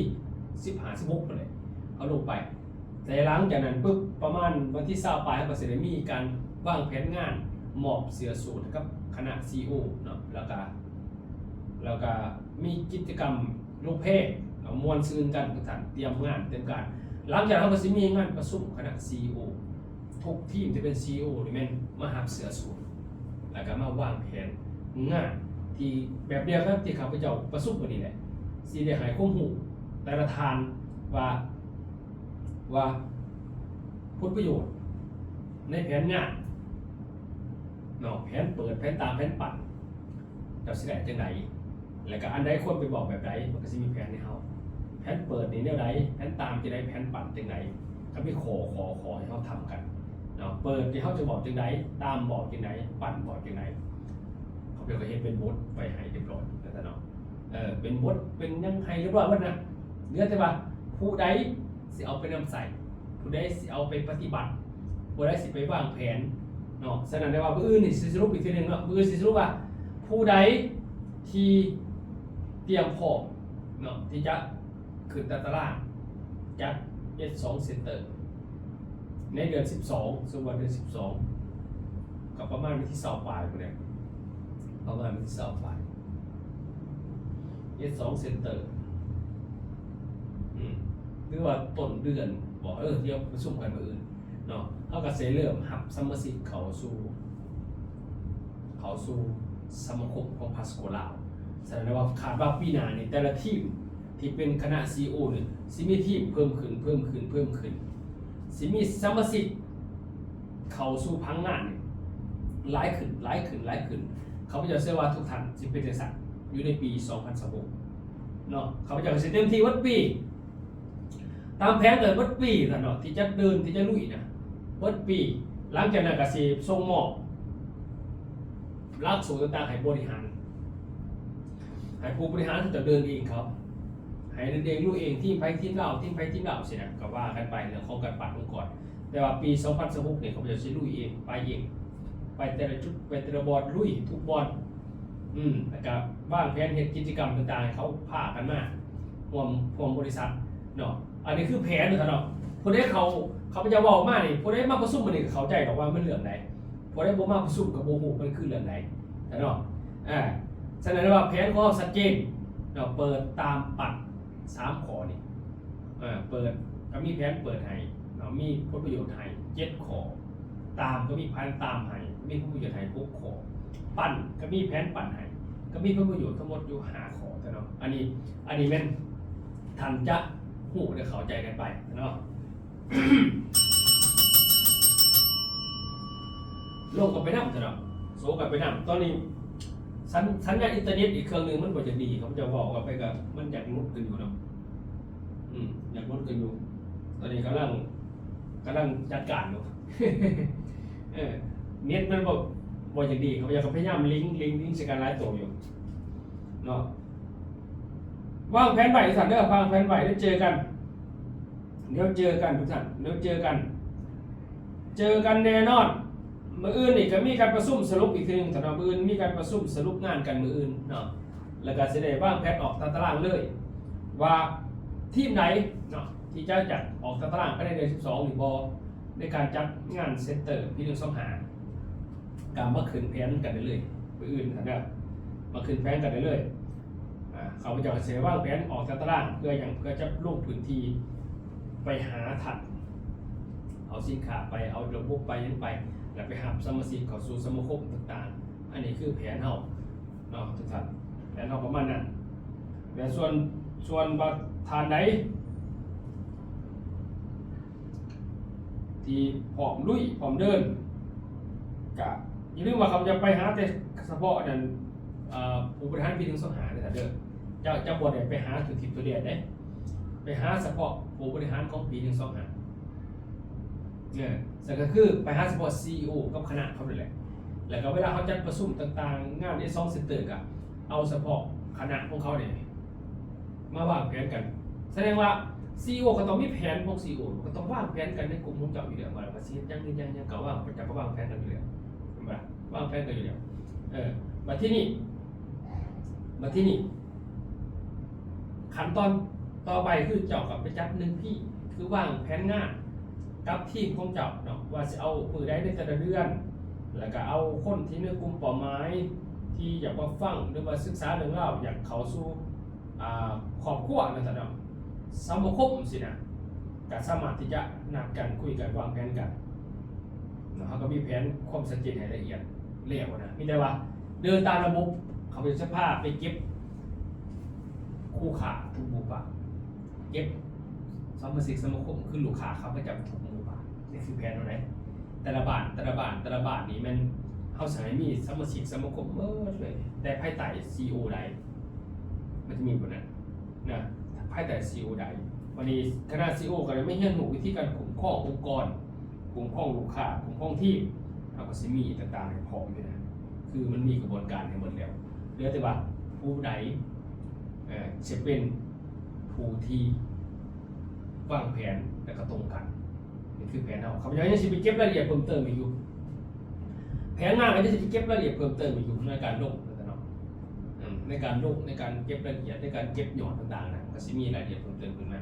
ສິບຫ້າ ສິບຫົກພຸ້ນແຫຼະ ເຮົາລົງໄປ. ແຕ່ຫຼັງຈາກນັ້ນປຶບ ປະມານວັນທີຊາວປາຍ ເຮົາກໍຊິໄດ້ມີການວາງແຜນງານ ມອບເສື້ອສູດໃຫ້ກັບຄະນະ ຊີອີໂອ ເນາະ ແລ້ວກະ ແລ້ວກະມີກິດຈະກຳລົງແພ ເນາະ ມ່ວນຊື່ນກັນ ທຸກທ່ານຕຽມງານຕຽມການ. ຫຼັງຈາກນັ້ນເຮົາກໍຊິມີງານປະຊຸມຄະນະ ຊີອີໂອ ທຸກທີມທີ່ເປັນ ຊີອີໂອ ນີ້ແມ່ນມາຮັບເສື້ອສູດ ແລ້ວກໍມາວາງແຜນງານທີ່ແບບດຽວກັນທີ່ຂ້າພະເຈົ້າປະຊຸມມື້ນີ້ແຫຼະ ຊິໄດ້ໃຫ້ຄວາມຮູ້ແຕ່ລະທ່ານວ່າ ວ່າຜົນປະໂຫຍດໃນແຜນງານເນາະ ແຜນເປີດ ແຜນຕາມ ແຜນປັ້ນ ເຈົ້າຊິໄດ້ຈັ່ງໃດ ແລ້ວກໍອັນໃດຄວນໄປບອກແບບໃດ ມັນກໍຊິມີແຜນໃຫ້ເຮົາ ແຜນເປີດນີ້ແນວໃດ ແຜນຕາມຈັ່ງໃດ ແຜນປັ້ນຈັ່ງໃດ ກໍມີຂໍ້ ຂໍ້ ຂໍ້ໃຫ້ເຮົາທຳກັນເນາະ ເປີດນີ້ເຮົາຈະບອກຈັ່ງໃດ ຕາມບອກຈັ່ງໃດ ປັ້ນບອກຈັ່ງໃດ ເຂົາເຈົ້າກໍເຮັດເປັນບົດໄວ້ໃຫ້ຮຽບຮ້ອຍແລ້ວເນາະ. ເອີ ເປັນບົດເປັນຫຍັງໃຫ້ຮຽບຮ້ອຍໝົດນະ ເຫຼືອແຕ່ວ່າຜູ້ໃດຊິເອົາໄປນຳໃຊ້ ຜູ້ໃດຊິເອົາໄປປະຕິບັດ ຜູ້ໃດຊິໄປວາງແຜນເນາະ. ສະນັ້ນແລ້ວວ່າມື້ອື່ນນີ້ຊິສະຫຼຸບອີກເທື່ອໜຶ່ງເນາະ ມື້ອື່ນຊິສະຫຼຸບວ່າຜູ້ໃດທີ່ຕຽມພ້ອມເນາະ ທີ່ຈະຂຶ້ນຕາຕະລາງຈັດ ເອັສສອງ ເຊັນເຕີ ໃນເດືອນສິບສອງ ສົມມຸດວ່າເດືອນສິບສອງ ກໍປະມານວັນທີຊາວປາຍພຸ້ນແຫຼະ ປະມານວັນທີຊາວປາຍ ເອັສສອງ ເຊັນເຕີ ອືມ ຫຼືວ່າຕົ້ນເດືອນບໍ ເອີ ດຽວປະຊຸມກັນມື້ອື່ນເນາະ ເຮົາກໍຊິເລີ່ມຮັບສະມາຊິກເຂົ້າສູ່ ເຂົ້າສູ່ສະມາຄົມຂອງພາສະໂກລາວ. ສະນັ້ນແລ້ວວ່າຄາດວ່າປີໜ້ານີ້ແຕ່ລະທີມ ທີ່ເປັນຄະນະ ຊີອີໂອ ນີ້ ຊິມີທີມເພີ່ມຂຶ້ນ ເພີ່ມຂຶ້ນ ເພີ່ມຂຶ້ນ ຊິມີສະມາຊິກເຂົ້າສູ່ຜັງງານນີ້ ຫຼາຍຂຶ້ນ ຫຼາຍຂຶ້ນ ຫຼາຍຂຶ້ນ. ຂ້າພະເຈົ້າເຊື່ອວ່າທຸກທ່ານຊິເປັນຈັ່ງຊັ້ນຢູ່ໃນປີສອງພັນຊາວຫົກເນາະ. ຂ້າພະເຈົ້າກໍຊິເຕັມທີ່ເບິດປີ ຕາມແຜນເລີຍເບິດປີຊັ້ນເນາະ ທີ່ຈະເດີນ ທີ່ຈະລຸຍນະ ເບິດປີ. ຫຼັງຈາກນັ້ນກໍຊິສົ່ງມອບຫຼັກສູດຕ່າງໆໃຫ້ບໍລິຫານ ໃຫ້ຜູ້ບໍລິຫານເຂົາເຈົ້າເດີນເອງເຂົາ ໃຫ້ເດີນເອງ ລຸຍເອງ ທີມໃຜທີມລາວ ທີມໃຜທີມລາວ ຊີ້ນະ ກໍວ່າກັນໄປເລື່ອງຂອງການປັດອົງກອນ. ແຕ່ວ່າປີສອງພັນຊາວຫົກນີ້ ຂ້າພະເຈົ້າຊິລຸຍເອງ ໄປເອງ ໄປແຕ່ລະຈຸດ ໄປແຕ່ລະບ່ອນ ລຸຍທຸກບ່ອນ ອືມ ແລ້ວກະວາງແຜນເຮັດກິດຈະກຳຕ່າງໆ ໃຫ້ເຂົາພາກັນມາຮ່ວມ ຮ່ວມບໍລິສັດເນາະ. ອັນນີ້ຄືແຜນເນາະ ເນາະ. ຜູ້ໃດເຂົ້າ ຂ້າພະເຈົ້າເວົ້າມານີ້ ຜູ້ໃດມາປະຊຸມມື້ນີ້ກໍເຂົ້າໃຈດອກວ່າມັນເລື່ອງໃດ. ຜູ້ໃດບໍ່ມາປະຊຸມກໍບໍ່ຮູ້ມັນຄືເລື່ອງໃດເນາະ. ອາ ສະນັ້ນວ່າແຜນຂອງເຮົາຊັດເຈນເນາະ ເປີດຕາມປັດ ສາມຂໍ້ນີ້ ເປີດ ກໍມີແຜນເປີດໃຫ້ເນາະ ມີຜົນປະໂຫຍດໃຫ້ເຈັດຂໍ້ ຕາມກໍມີແຜນຕາມໃຫ້ ມີຜົນປະໂຫຍດໃຫ້ຫົກຂໍ້ ປັ້ນກໍມີແຜນປັ້ນໃຫ້ ກໍມີຜົນປະໂຫຍດທັງໝົດຢູ່ຫ້າຂໍ້ເນາະ. ອັນນີ້ ອັນນີ້ແມ່ນທ່ານຈະຮູ້ ແລະ ເຂົ້າໃຈກັນໄປເນາະ. ລົມກໍໄປນຳ ຊັ້ນເນາະ ໂຊກໍໄປນຳ. ຕອນນີ້ສັນ ສັນຍານອິນເຕີເນັດອີກເຄື່ອງໜຶ່ງມັນບໍ່ຢາກດີ ຂ້າພະເຈົ້າເວົ້າກັນໄປກໍມັນຢາກຫຼຸດກັນຢູ່ເນາະ ອືມ ຢາກຫຼຸດກັນຢູ່. ຕອນນີ້ກຳລັງ ກຳລັງຈັດການຢູ່ ເອີ ເນັດມັນບໍ່ ບໍ່ຢາກດີ ຂ້າພະເຈົ້າກໍພະຍາຍາມລິງ ລິງ ລິງໃສ່ກັນຫຼາຍໂຕຢູ່ເນາະ. ວາງແຜນໄວ້ ຊັ້ນເດີ ວາງແຜນໄວ້ ດຽວເຈີກັນ ດຽວເຈີກັນທຸກທ່ານ ດຽວເຈີກັນ ເຈີກັນແນ່ນອນ. ມື້ອື່ນນີ້ກໍມີການປະຊຸມສະຫຼຸບອີກເທື່ອໜຶ່ງເນາະ ມື້ອື່ນມີການປະຊຸມສະຫຼຸບງານກັນມື້ອື່ນເນາະ ແລ້ວກໍຊິໄດ້ວາງແຜນອອກຕາຕະລາງເລີຍ ວ່າທີມໃດເນາະ ທີ່ຈະຈັດອອກຕາຕະລາງໄປໃນເດືອນສິບສອງນີ້ບໍ່ ໃນການຈັດງານເຊັນເຕີປີໜຶ່ງສອງຫ້າ ກໍມາຂຶ້ນແຜນກັນໄດ້ເລີຍ ມື້ອື່ນຫັ້ນເດີ ມາຂຶ້ນແຜນກັນໄດ້ເລີຍ. ອາ ຂ້າພະເຈົ້າກໍຊິວາງແຜນອອກຕາຕະລາງ ເພື່ອຫຍັງ? ເພື່ອຈະລົງພື້ນທີ່ໄປຫາທ່ານ ເອົາສິນຄ້າໄປ ເອົາລະບົບໄປ ຫຍັງໄປ ແລ້ວໄປຮັບສະມາຊິກເຂົ້າສູ່ສະມາຄົມຕ່າງໆ. ອັນນີ້ຄືແຜນເຮົາເນາະທຸກທ່ານ ແຜນເຮົາປະມານນັ້ນ. ແລະ ສ່ວນ ສ່ວນວ່າທ່ານໃດ ທີ່ພ້ອມລຸຍ ພ້ອມເດີນ ກະຢ່າລືມວ່າຂ້າພະເຈົ້າໄປຫາແຕ່ສະເພາະນັ້ນ ເອີ ຜູ້ບໍລິຫານປີໜຶ່ງສອງຫ້າເດີທ່ານເດີ ເຈົ້າ ເຈົ້າບໍ່ໄດ້ໄປຫາທົ່ວທິດທົ່ວແດນເດ້ ໄປຫາສະເພາະຜູ້ບໍລິຫານຂອງປີໜຶ່ງສອງຫ້າ ເອີ ຊັ້ນກໍຄືໄປຫາສະເພາະຊີອີໂອກັບຄະນະເຂົານັ້ນແຫຼະ. ແລ້ວກໍເວລາເຮົາຈັດປະຊຸມຕ່າງໆ ງານເອສອງເຊັນເຕີ ກໍເອົາສະເພາະຄະນະຂອງເຂົານີ້ ມາວາງແຜນກັນ. ສະແດງວ່າຊີອີໂອກໍຕ້ອງມີແຜນຂອງຊີອີໂອ ກໍຕ້ອງວາງແຜນກັນໃນກຸ່ມຂອງເຈົ້າຢູ່ແລ້ວ ວ່າ ວ່າຊິເຮັດຫຍັງ ເຮັດຫຍັງ ຫຍັງ ກໍວາງ ເຈົ້າກໍວາງແຜນກັນຢູ່ແລ້ວ ເຫັນບໍ່ລະ? ວາງແຜນກັນຢູ່ແລ້ວ. ເອີ ບັດທີນີ້ ບັດທີນີ້ ຂັ້ນຕອນຕໍ່ໄປຄືເຈົ້າກໍໄປຈັດໜຶ່ງພີ ຄືວາງແຜນງານກັບທີມຂອງເຈົ້າເນາະ ວ່າຊິເອົາມື້ໃດໃນແຕ່ລະເດືອນ ແລ້ວກໍເອົາຄົນທີ່ໃນກຸ່ມເປົ້າໝາຍ ທີ່ຢາກມາຟັງ ຫຼືວ່າສຶກສາເລື່ອງລາວ ຢາກເຂົ້າສູ່ ອ່າ ຄອບຄົວນັ້ນຊະເນາະ ສະມາຄົມຊີ້ນະ ກໍສາມາດທີ່ຈະນັດກັນ ຄຸຍກັນ ວາງແຜນກັນເນາະ. ເຮົາກໍມີແຜນຄວາມຊັດເຈນໃຫ້ລະອຽດແລ້ວນະ ມີແຕ່ວ່າເດີນຕາມລະບົບ. ເຂົາເຈົ້າຈະພາໄປເກັບຄູ່ຄ້າທຸກໝູ່ບ້ານ ເກັບສະມາຊິກສະມາຄົມ ຄືລູກຄ້າຂ້າພະເຈົ້າທຸກໝູ່ບ້ານ. ນີ້ຄືແຜນເຮົາເດ້ ແຕ່ລະບ້ານ ແຕ່ລະບ້ານ ແຕ່ລະບ້ານນີ້ແມ່ນເຮົາຊິໃຫ້ມີສະມາຊິກສະມາຄົມໝົດເລີຍ ແຕ່ພາຍໃຕ້ຊີອີໂອໃດ ມັນຈະມີບ່ອນນັ້ນນະ ພາຍໃຕ້ຊີອີໂອໃດ. ວັນນີ້ຄະນະຊີອີໂອກໍໄດ້ມາຮຽນຮູ້ວິທີການຄຸ້ມຄອງອົງກອນ ຄຸ້ມຄອງລູກຄ້າ ຄຸ້ມຄອງທີມ ເຮົາກໍຊິມີຕ່າງໆໃຫ້ພ້ອມຢູ່ນະ ຄືມັນມີກະບວນການໃຫ້ໝົດແລ້ວ ເຫຼືອແຕ່ວ່າຜູ້ໃດ ເອີ ຊິເປັນຜູ້ທີ່ວາງແຜນ ແລ້ວກໍຕົງກັນ. ນີ້ຄືແຜນເຮົາ ຂ້າພະເຈົ້າຍັງຊິໄປເກັບລາຍລະອຽດເພີ່ມເຕີມອີກຢູ່ ແຜນງານກໍຍັງຊິໄປເກັບລາຍລະອຽດເພີ່ມເຕີມອີກຢູ່ ໃນການລົງເນາະ ໃນການລົງ ໃນການເກັບລາຍລະອຽດ ໃນການເກັບຍອດຕ່າງໆນະ ກໍຊິມີລາຍລະອຽດເພີ່ມເຕີມຂຶ້ນມາ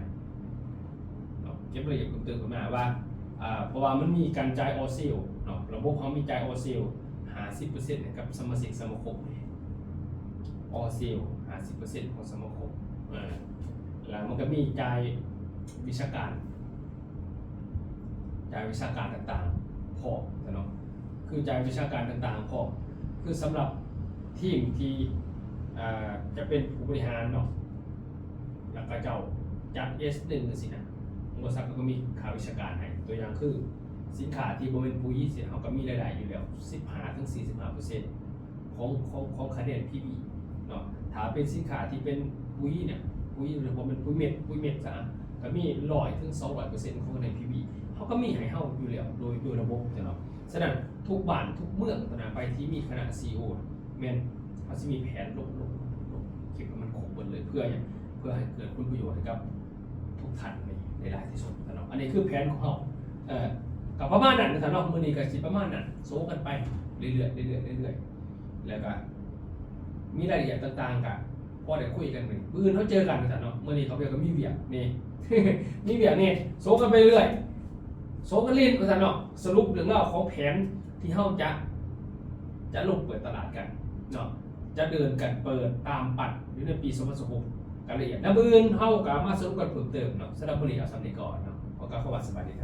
ເນາະ ເກັບລາຍລະອຽດເພີ່ມເຕີມຂຶ້ນມາວ່າ ອ່າ ເພາະວ່າມັນມີການຈ່າຍອໍເຊວເນາະ ລະບົບເຮົາມີຈ່າຍອໍເຊວຫ້າສິບເປີເຊັນໃຫ້ກັບສະມາຊິກສະມາຄົມ ອໍເຊວຫ້າສິບເປີເຊັນຂອງສະມາຄົມ ເອີ ແລ້ວມັນກໍມີຈ່າຍວິຊາການ ຈ່າຍວິຊາການຕ່າງໆພ້ອມເນາະ ຄືຈ່າຍວິຊາການຕ່າງໆພ້ອມ ຄືສຳລັບທີມທີ່ ອ່າ ຈະເປັນຜູ້ບໍລິຫານເນາະ ແລ້ວເຂົາເຈົ້າຈັດເອສໜຶ່ງຈັ່ງຊີ້ນະ ບໍລິສັດກໍມີຄ່າວິຊາການໃຫ້ ຕົວຢ່າງຄື ສິນຄ້າທີ່ບໍ່ແມ່ນປຸ໋ຍຊີ້ ເຮົາກໍມີລາຍໄດ້ຢູ່ແລ້ວ ສິບຫ້າເຖິງສີ່ສິບຫ້າເປີເຊັນ ຂອງ ຂອງ ຂອງຄະແນນ ພີບີ ເນາະ. ຖ້າເປັນສິນຄ້າທີ່ເປັນປຸ໋ຍເນຍ ປຸ໋ຍ ຫຼືວ່າແມ່ນປຸ໋ຍເມັດ ປຸ໋ຍເມັດຊະ ກໍມີຮ້ອຍເຖິງສອງຮ້ອຍເປີເຊັນຂອງຄະແນນ ພີບີ ເຮົາກໍມີໃຫ້ເຮົາຢູ່ແລ້ວ ໂດຍ ໂດຍລະບົບ ເນາະ. ສະນັ້ນ ທຸກບ້ານທຸກເມືອງຕະນະ ໄປທີ່ມີຄະນະ ຊີອີໂອ ແມ່ນເຮົາຊິມີແຜນລົງ ລົງ ລົງເກັບໃຫ້ມັນຄົບເບິດເລີຍ ເພື່ອຫຍັງ? ເພື່ອໃຫ້ເກີດຜົນປະໂຫຍດໃຫ້ກັບທຸກທ່ານໃນ ໃນຫຼາຍທີ່ສຸດ ເນາະ. ອັນນີ້ຄືແຜນຂອງເຮົາ ເອີ ກໍປະມານນັ້ນ ວ່າຊັ້ນເນາະ. ມື້ນີ້ກໍຊິປະມານນັ້ນ ໂຊກັນໄປເລື້ອຍໆ ເລື້ອຍໆ ເລື້ອຍໆ ແລ້ວກໍມີລາຍລະອຽດຕ່າງໆ ກໍພໍໄດ້ຄຸຍກັນ. ມື້ອື່ນເຮົາເຈີກັນ ວ່າຊັ້ນເນາະ. ມື້ນີ້ຂ້າພະເຈົ້າກໍມີວຽກແດ່ ມີວຽກແດ່ ໂຊກັນໄປເລື້ອຍ ໂຊກັນຫຼິ້ນ ວ່າຊັ້ນເນາະ. ສະຫຼຸບເລື່ອງລາວຂອງແຜນທີ່ເຮົາຈະ ຈະລົງເປີດຕະຫຼາດກັນເນາະ ຈະເດີນກັນເປີດຕາມປັດຢູ່ໃນປີສອງພັນຊາວຫົກ ກັນລະອຽດ ແລ້ວມື້ອື່ນເຮົາກໍມາສະຫຼຸບກັນເພີ່ມເຕີມເນາະ. ສຳລັບມື້ນີ້ເອົາສ່ຳນີ້ກ່ອນເນາະ ຂໍກ່າວຄຳວ່າສະບາຍດີ.